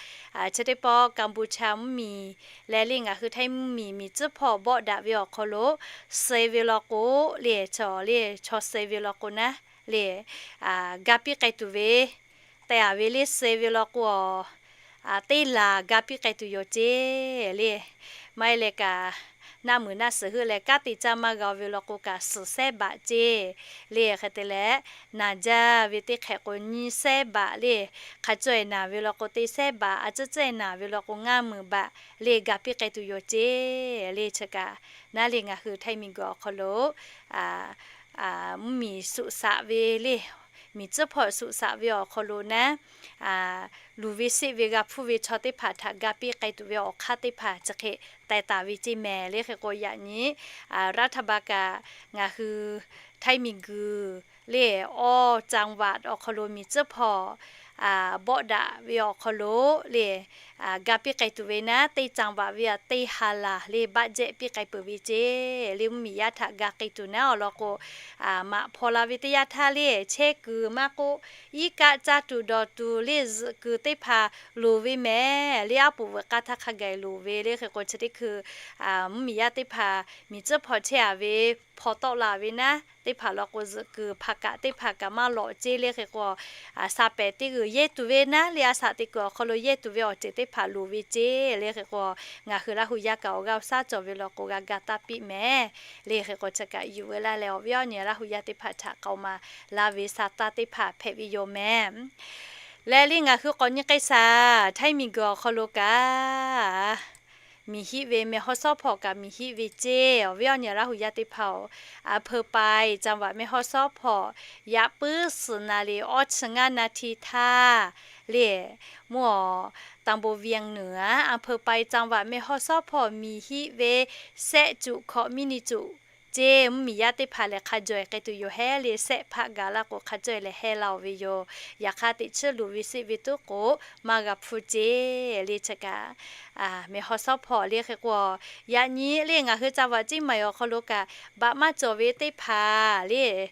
chi teˇ pawˆ Kaˍbuˍchaˍ mvuhˇmiˬ leh le ngaˬ hui Htaiˇ mvuhˇmiˬ miˬ tcuhˉ hpawˇ bawˆ daꞈ ve awˬ hk'aw lo suh ve law k'o le, chaw le chaw suh ve law k'o naˉ le, ga piˇ k'ai tuˬ ve, te-a ve le suh ve law k'o, teˇ laˬ ga piˇ k'ai tuˬ yoˬ ceˇ le. Maˇ heˆ leh kaꞈ, naˆ muiˬ naˆ suhˍ heuˆ leh kanˉ te caˇ maˇ g'a ve law k'o kaꞈ suhˍ sehˉ baꞈ ceˇ le. Hk'e te leh, naˬ jaˇ ve teˇ hk'ehꞈ k'o nyiˇ sehˉ baꞈ le. Hk'a caweh naˬ ve law k'o teˇ sehˉ baꞈ, a cuˇ caweh naˬ ve law k'o ngaˇ muiˬ baꞈ le ga piˇ k'ai tuˬ yoˬ ceˇ le. Chi kaꞈ naˉ le ngaˬ hui Htaiˇ miˬguiˬ awˬ hk'aw lo mvuhˇmiˬ suꞈ shaꞈ ve le, miˬ tcuhˉ hpawˇ suꞈ shaꞈ ve awˬ hk'aw lo naˉ, luˬ ve siˆ ve g'a hpfuhˇ ve chaw teˇ hpaˍ htaꞈ ga piˇ k'ai tuˬ ve awˬ hk'aˇ teˇ hpaˍ chi hk'e teh taˍ ve ceˇ mehˍ le. Hk'e k'o yaꞈ nyi รัฐบาล kaꞈ ngaˬ hui Htaiˇ miˬguiˬ le awˬ จังหวัด awˬ hk'aw lo miˬ tcuhˉ hpawˇ bawˆ daꞈ ve awˬ hk'aw lo le ga piˇ k'ai tuˬ ve naˉ, teˇ จังหวัด ve a teˇ ha laˬ le baˆ jehˆ piˇ k'ai peuˬ ve ceˇ le. Mvuhˇmiˬ yaˇ htaꞈ ga k'ai tuˬ naˉ awˬ lawn k'o, maꞈ hpaw la ve teˇ yanˇ htaˇ le chehˇ kuiˬ maˇ k'oˆ, iˉ kaˆ caˇ tuˬ dawˬ tuˬ le zuhꞈ kuiˬ teˇ hpaˍ loˍ ve mehˍ le. Aˉ poꞈ veuꞈ k'aˇ htaˇ hk'a gaˬ loˍ ve le. Hk'e k'o chi teˇ hkui mvuhˇmiˬ yaˇ teˇ hpaˍ miˬ tcuhˉ hpawˇ chehˇ-a ve hpaw tawˆ la ve naˉ teˇ hpaˍ law k'o zuhꞈ kuiˬ hpaˍ kaꞈ teˇ hpaˍ kaꞈ maˇ lawꞈ ceˇ le. Hk'e k'o, shaˍ pehˍ teˇ g'uiˬ yehˇ tuˬ ve naˉ le, a shaꞈ teꞈ kuiˬ awˬ hk'aw lo yehˇ tuˬ ve awˬ ceuˬ teˇ hpaˍ loˍ ve ceˇ le. Hk'e k'o, ngaˬ hui Laˇ hu yaˇ kaꞈ awˬ g'aˇ awˬ shaˉ cawˬ ve law k'o g'a ga taˇ piˇ mehˍ le. Hk'e k'o chi kaꞈ yuˬ ve laˇ leh awˬ viˉ awˬ nyi Laˇ hu yaˇ teˇ hpaˍ htaꞈ k'aoˍ maˍ laˇ ve sa taˇ teˇ hpaˍ hpehꞈ ve yoˬ mehˍ. Leh le ngaˬ hui k'awꞈ nyi k'ai shaˍ, Htaiˇ miˬguiˬ awˬ hk'aw lo kaꞈ miˬ hiˆ ve meh hawˉ shawˉ hpawˇ kaꞈ miˬ hiˆ ve ceˇ. Awˬ viˉ awˬ nyi Laˇ hu yaˇ teˇ hpaˍ-oˬ, อำเภอปาย จังหวัดแม่ฮ่องสอน hpawˇ yaꞈ puiˉ suhˍ naˍ riˍ awˇ chi ngaˇ naˍ tiˍ htaˇ le, mvuhˇ awˬ ตำบลเวียงเหนือ อำเภอปาย จังหวัดแม่ฮ่องสอน hpawˇ miˬ hiˆ ve sehˆ cuꞈ hkawꞈ miˇ ni cuꞈ ceˇ. Mvuhˇmiˬ yaˇ teˇ hpaˍ lehˬ hk'a jaweh k'ai tuˬ yoˬ hehˉ le, sehˆ hpaˆ gaˬ laˇ k'o hk'a caweh lehˬ heh la-oˬ ve yoˬ. Yaꞈ hk'aˇ teꞈ chiˉ luˬ ve siˆ ve tuˉ k'o maˇ g'a hpfuhˇ ceˇ le. Chi kaꞈ meh hawˉ shawˉ hpawˇ le. Hk'e k'o yaꞈ nyi le ngaˬ hui จังหวัดเชียงใหม่ awˬ hk'aw lo kaꞈ baꞈ maˇ cawˬ ve teˇ hpaˍ le,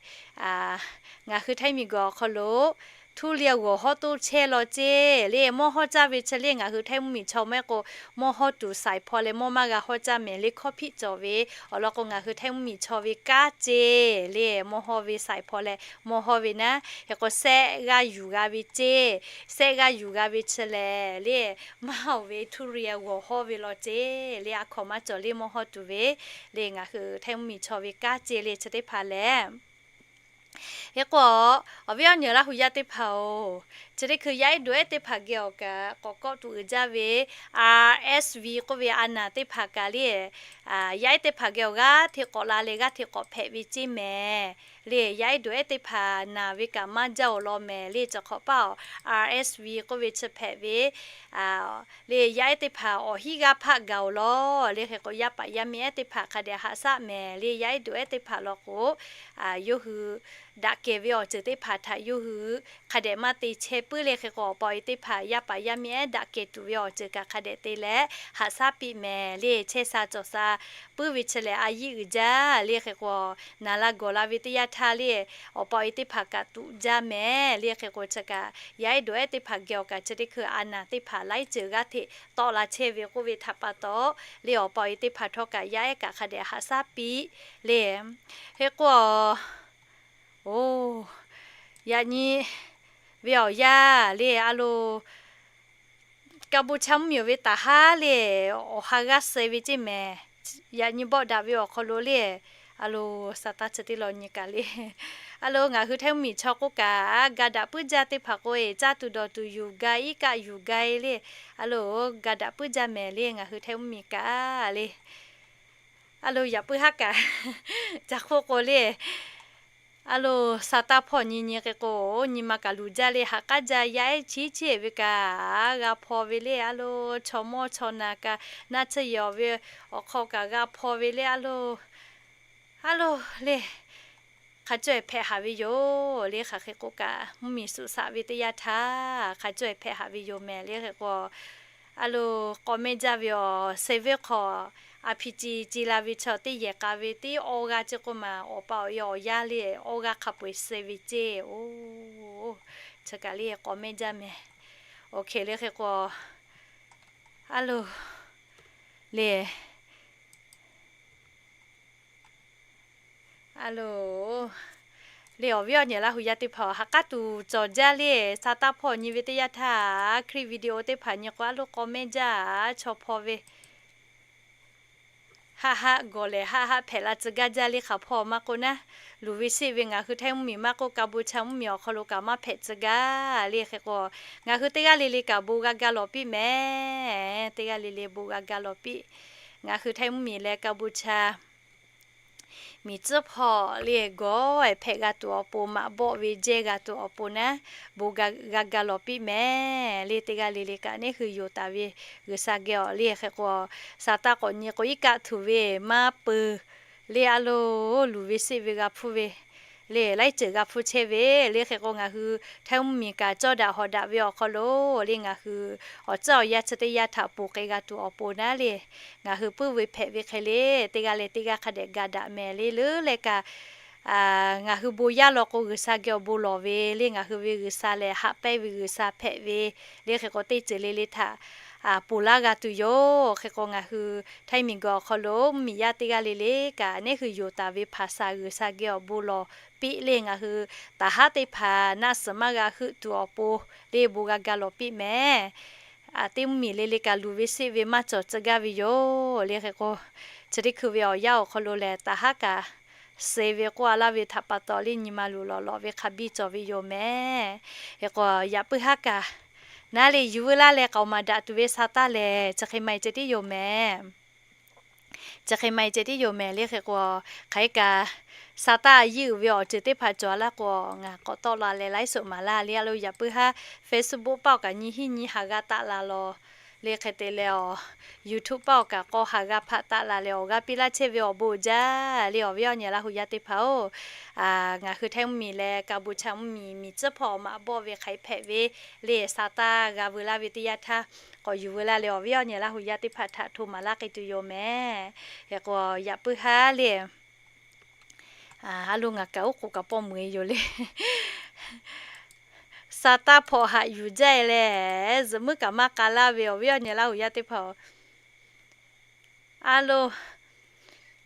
ngaˬ hui Htaiˇ miˬguiˬ awˬ hk'aw lo ทุเรียน g'awˬ hawˉ toˇ chehˇ law ceˇ le. Mawˇ hawˇ caˇ ve chi le ngaˬ hui Htaiˇ mvuhˇmiˬ chaw mehˆ k'o, mawˇ hawˇ tuˬ saiˍ hpaw leh mawˇ maˇ g'a hawˇ caˇ mehˍ le, hkawˇ hpiˆ cawˬ ve awˬ lawn k'o ngaˬ hui Htaiˇ mvuhˇmiˬ chaw ve kanˉ ceˇ le. Mawˇ hawˇ ve saiˍ hpaw leh mawˇ hawˇ ve naˉ, hk'e k'o sehˆ g'aˇ yuˬ g'a ve ceˇ. Sehˆ g'aˇ yuˬ g'a ve chi lehˬ le, maˇ oˬ ve ทุเรียน g'awˬ hawˇ ve law ceˇ le. A hkawnˍ maˇ cawˬ le mawˇ hawˇ tuˬ ve le, ngaˬ hui Htaiˇ mvuhˇmiˬ chaw ve kanˉ ceˇ le chi teˇ hpaˍ lehˬ. Hk'e k'o, awˬ viˉ awˬ nyi Laˇ hu yaˇ teˇ hpaˍ-oˬ, Chi teˇ hkui yaˇ ehˉ dawˬ ehˉ teˇ hpaˍ geh awˬ kaꞈ k'awꞈ kawˆ tuˬ uiˍ jaˇ ve, R S V k'oˆ ve a naˍ teˇ hpaˍ kaꞈ le, yaˇ ehˉ teˇ hpaˍ geh awˬ g'aˇ hteꞈ k'awꞈ la leh g'aˇ hteꞈ k'awꞈ hpehꞈ ve ceˇ mehˍ. Le yaˇ ehˉ dawˬ ehˉ teˇ hpaˍ naˬ ve kaꞈ maˇ jaˇ awˬ lawn mehˍ le, chi hk'awꞈ paˇ awˬ R S V k'oˆ ve chi hpehꞈ ve le, yaˇ ehˉ teˇ hpaˍ awˬ hiˉ g'aˇ hpaˆ gaˬ awˬ lawn le. Hk'e k'o, yaˇ paˍ yaˇ miˇ ehˉ teˇ hpaˍ hk'a dehꞈ haꞈ shaˉ mehˍ le. Yaˇ ehˉ dawˬ ehˉ teˇ hpaˍ law k'o, yawˇ hui daꞈ kehˬ ve awˬ ceuˬ teˇ hpaˍ htaꞈ yawˇ hui hk'a dehꞈ maˇ te chehˇ puiˉ le. Hk'e k'o, awˬ pa awˬ e teˇ hpaˍ yaˇ paˍ yaˇ miˇ ehˉ daꞈ kehˬ tuˬ ve awˬ ceuˬ kaꞈ hk'a dehꞈ te leh haꞈ shaˉ piˇ mehˍ le. Chehˇ sha cawˬ sha puiˉ ve chi lehˬ, a yiˇ uiˍ jaˇ le. Hk'e k'o, naˬ la gawˬ la ve teˇ yanˇ htaˇ le, awˬ pa awˬ e teˇ hpaˍ kaꞈ tuꞈ jaˇ mehˍ le. Hk'e k'o, chi kaꞈ yaˇ ehˉ dawˬ ehˉ teˇ hpaˍ geh awˬ kaꞈ chi teˇ hkui a naˍ teˇ hpaˍ laiˉ ceuˬ g'aˇ hteꞈ tawˆ la chehˇ ve k'oˆ ve htaꞈ pa taw le, awˬ pa awˬ e teˇ hpaˍ htawˇ kaꞈ yaˇ ehˉ kaꞈ hk'a dehꞈ haꞈ shaˉ piˇ le. Hk'e k'o, oˬ, yaꞈ nyi ve awˬ yanˇ le, a loˬ, Kaˍboˍ cha mvuhˇmiˬ ve taˍ haˉ le, awˬ ha g'aˇ suh ve ceˇ mehˍ. Yaꞈ nyi bawˆ daꞈ ve awˬ hk'aw lo le, a loˬ, sa taˇ chi teˇ law nyi kaꞈ le, a loˬ, ngaˬ hui Htaiˇ mvuhˇmiˬ chaw k'oˆ kaꞈ ga daꞈ puiˉ jaˇ teˇ hpaˍ k'o e, caˇ tuˬ dawˬ tuˬ yuˬ ga, iˉ kaˆ yuˬ ga e le, a loˬ, ga daꞈ puiˉ jaˇ mehˍ le, ngaˬ hui Htaiˇ mvuhˇmiˬ kaꞈ le. A loˬ, yaꞈ puiˉ haˉ kaꞈ ca hk'oˆ k'o le, a loˬ, sa taˇ hpawˇ nyi nyi hk'e k'o, nyi ma kaꞈ luˬ jaˇ le, haꞈ k'aˉ jaˇ yaˇ ehˉ chiˉ chiˉ ve kaꞈ g'a hpaw ve le. A loˬ, chaw mawˇ chaw naˬ kaꞈ naˇ tsuhˇ yehˬ ve awˬ hk'aw kaꞈ g'a hpaw ve le. A loˬ, a loˬ le, hk'a cawehˬ hpehꞈ haˍ ve yoˬ le. Hk'aˬ hk'e k'o kaꞈ, mvuhˇmiˬ suꞈ shaꞈ ve teˇ yanˇ htaˇ hk'a cawehˬ hpehꞈ haˍ ve yoˬ mehˍ le. Hk'e k'o, a loˬ, k'awꞈ mehˇ jaˇ ve awˬ suh ve hk'aw, a hpi ci ci la ve chaw teˇ yehˬ k'a ve teˇ awˇ g'aˇ ceˇ k'oˆ maˬ, awˬ pa awˬ e awˬ yaˇ le, awˇ g'aˇ hk'a peu-eˬ suh ve ceˇ. Oˬ, chi kaꞈ le k'awꞈ mehˇ jaˇ mehˍ. Oˬ hk'e le hk'e k'o, a loˬ, le a loˬ, le awˬ viˉ awˬ nyi Laˇ huˍ yaˇ teˇ hpaˍ, haꞈ k'aˉ tuˬ cawˬ jaˇ le. Sa taˇ hpawˇ nyi ve teˇ yanˇ htaˇ, clip video teˇ hpaˍ nyi k'o, a loˬ, k'awꞈ mehˇ jaˇ, chaw hpaw ve haˆ haˆ gawˬ lehˬ, haˆ haˆ hpehꞈ la tcuh gaˇ jaˇ le. Hk'aˬ hpawˇ maˇ k'oˆ naˉ, luˬ ve sheˆ ve ngaˬ hui Htaiˇ mvuhˇmiˬ maˇ k'oˆ, Kaˍboˍ cha mvuhˇmiˬ awˬ hk'aw lo kaꞈ maˇ hpehꞈ tcuh gaˇ le. Hk'e k'o, ngaˬ hui teˇ g'aˇ le le kaꞈ bon g'a ga lawˬ piˇ mehˍ. Teˇ g'aˇ le le bon g'a ga lawˬ piˇ. Ngaˬ hui Htaiˇ mvuhˇmiˬ leh Kaˍboˍ cha miˬ tcuhˉ hpawˇ le gawˬ ehˍ hpehꞈ g'a tuˬ awˬ pon, maꞈ bawˆ ve jehˇ g'a tuˬ awˬ pon naˉ, bon g'a ga lawˬ piˇ mehˍ le. Teˇ g'aˇ le le kaꞈ neˇ hui yonˍ taˍ ve G'uiˬsha geh awˬ le. Hk'e k'o, sa taˇ k'awꞈ nyi k'o, iˉ kaˆ htuˬ ve maˇ peuˬ le. A loˬ, luˬ ve sheˆ ve g'a hpuˇ ve le, laiˉ ceuˬ g'a hpuˇ chehˇ ve le. Hk'e k'o, ngaˬ hui Htaiˇ mvuhˇmiˬ kaꞈ cawˇ daꞈ hawˍ daꞈ ve awˬ hk'aw lo le, ngaˬ hui awˬ tcuhˉ awˬ yanˇ chi teˇ yanˇ htaꞈ ponˬ k'ai g'a tuˬ awˬ pon naˉ le, ngaˬ hui puiˉ ve hpehꞈ ve hk'e le, teˇ g'aˇ leh teˇ g'aˇ hk'a dehꞈ ga daꞈ mehˍ le. Leuˉ leh kaꞈ, ngaˬ hui bon yaˇ law k'o, G'uiˬsha geh awˬ bon lawˬ ve le. Ngaˬ hui ve G'uiˬsha lehˬ, haꞈ pehnˇ ve G'uiˬsha hpehꞈ ve le. Hk'e k'o, teˇ ceuˬ le le htaꞈ ponˬ laˇ g'a tuˬ yoˬ. Hk'e k'o, ngaˬ hui Htaiˇ miˬguiˬ awˬ hk'aw lo mvuhˇmiˬ yaˇ teˇ g'aˇ le le kaꞈ, neˇ hui yonˍ taˍ ve hpaˍ shaˍ G'uiˬsha geh awˬ bon lawˬ piˇ le. Ngaˬ hui taˍ haˉ teˇ hpaˍ naˆ suhˍ maˇ g'a heuˆ tuˬ awˬ pon le, bon g'a ga lawˬ piˇ mehˍ. Teˇ mvuhˇmiˬ le le kaꞈ, luˬ ve sheˆ ve maˇ cawˬ tcuh gaˇ ve yoˬ le. Hk'e k'o, chi teˇ hkui ve awˬ yanˇ awˬ hk'aw lo lehˬ, taˍ haˉ kaꞈ suh ve k'oˆ a laˇ ve htaꞈ pa taw le, nyi ma luˬ lawˬ lawꞈ ve hk'a biˇ cawˬ ve yoˬ mehˍ. Hk'e k'o, yaꞈ puiˉ haˉ kaꞈ naˉ le, yuˬ veu laˇ leh k'aoˍ maˍ daꞈ tuˬ ve sa taˇ lehˬ, chi hk'e maˇ heˆ ceh tiˉ yoˬ mehˍ. Chi hk'e maˇ heˆ ceh tiˉ yoˬ mehˍ le. Hk'e k'o, hk'aˬ hk'e kaꞈ sa taˇ a yiˇ uiˍ ve awˬ ceuˬ teˇ hpaˍ cawˬ a laˇ k'o, ngaˬ k'awꞈ tawˆ la leh laiˉ soꞈ maˍ laˇ le. A loˬ, yaꞈ puiˉ haˉ Facebook paˆ awˬ kaꞈ nyi hiˆ nyi haˍ g'a taˆ la lawˬ le. Hk'e te leh awˬ YouTube paˆ awˬ kaꞈ k'awꞈ haˍ g'a hpaˆ taˆ la leh, awˬ g'aˇ piˇ laˇ chehˇ ve awˬ bon jaˇ le. Awˬ viˉ awˬ nyi Laˇ huˍ yaˇ teˇ hpaˍ-oˬ, ngaˬ hui Htaiˇ mvuhˇmiˬ leh Kaˍboˍ cha mvuhˇmiˬ miˬ tcuhˉ hpawˇ maꞈ bawˆ ve hk'aˬ hk'e hpehꞈ ve le, sa taˇ g'a veu laˇ ve teˇ yanˇ htaˇ, k'awꞈ yuˬ veu laˇ leh, awˬ viˉ awˬ nyi Laˇ huˍ yaˇ teˇ hpaˍ htaꞈ hto maˍ laˇ k'ai tuˬ yoˬ mehˍ. Hk'e k'o, yaꞈ puiˉ haˉ le, a loˬ, ngaˬ kaꞈ oˉ k'oˍ kaꞈ pawˆ meuˍ e yoˬ le. Sa taˇ hpawˇ haꞈ yuˬ jaˇ e leh, zuhꞈ muiˉ kaꞈ maˇ k'a laˇ ve awˬ viˉ awˬ nyi Laˇ huˍ yaˇ teˇ hpaˍ-oˬ, a loˬ,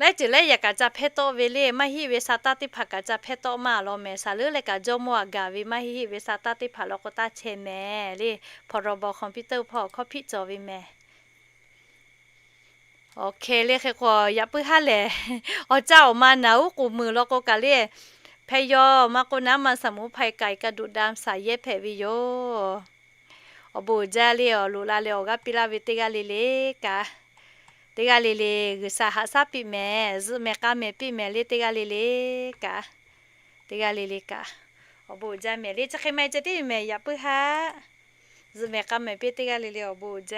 laiˉ ceuˬ laiˉ yaꞈ kaꞈ ca hpehˇ tawˆ ve le. Maˇ heˆ ve sa taˇ teˇ hpaˍ kaꞈ ca hpehˇ tawˆ maˇ lawˬ mehˍ. Saˍ leuˉ leh kaꞈ jawˇmawˇ aꞈ gaˬ ve maˇ heˆ ve sa taˇ teˇ hpaˍ law k'o, taˇ chehˇ mehˍ le. Hpaw raw baw hk'aw piˇ teuˇ hpawˇ hkawˇ hpiˆ cawˬ ve mehˍ. Awˬ hk'e le. Hk'e k'o, yaꞈ puiˉ haˉ lehˬ, awˬ caˇ awˬ ma naˬ uˉ k'oˍ meuˍ law k'o kaꞈ le, Hpehꞈ yoˬ. Maˇ k'oˆ naˉ, มาสมุนไพรไก่กระดูกดำ สายแยก hpehꞈ ve yoˬ. Awˬ bon uiˍ jaˇ le, awˬ loꞈ la leh awˬ g'aˇ piˇ laˇ ve teˇ g'aˇ le le kaꞈ, teˇ g'aˇ le le G'uiˬsha haꞈ shaˉ piˇ mehˍ, zuhꞈ mehˍ k'a mehˍ piˇ mehˍ le teˇ g'aˇ le le kaꞈ, teˇ g'aˇ le le kaꞈ, awˬ bon uiˍ jaˇ mehˍ le. Chi hk'e maˇ heˆ ceh tiˉ mehˍ yaꞈ puiˉ haˉ, zuhꞈ mehˍ k'a mehˍ piˇ teˇ g'aˇ le le awˬ bon uiˍ jaˇ.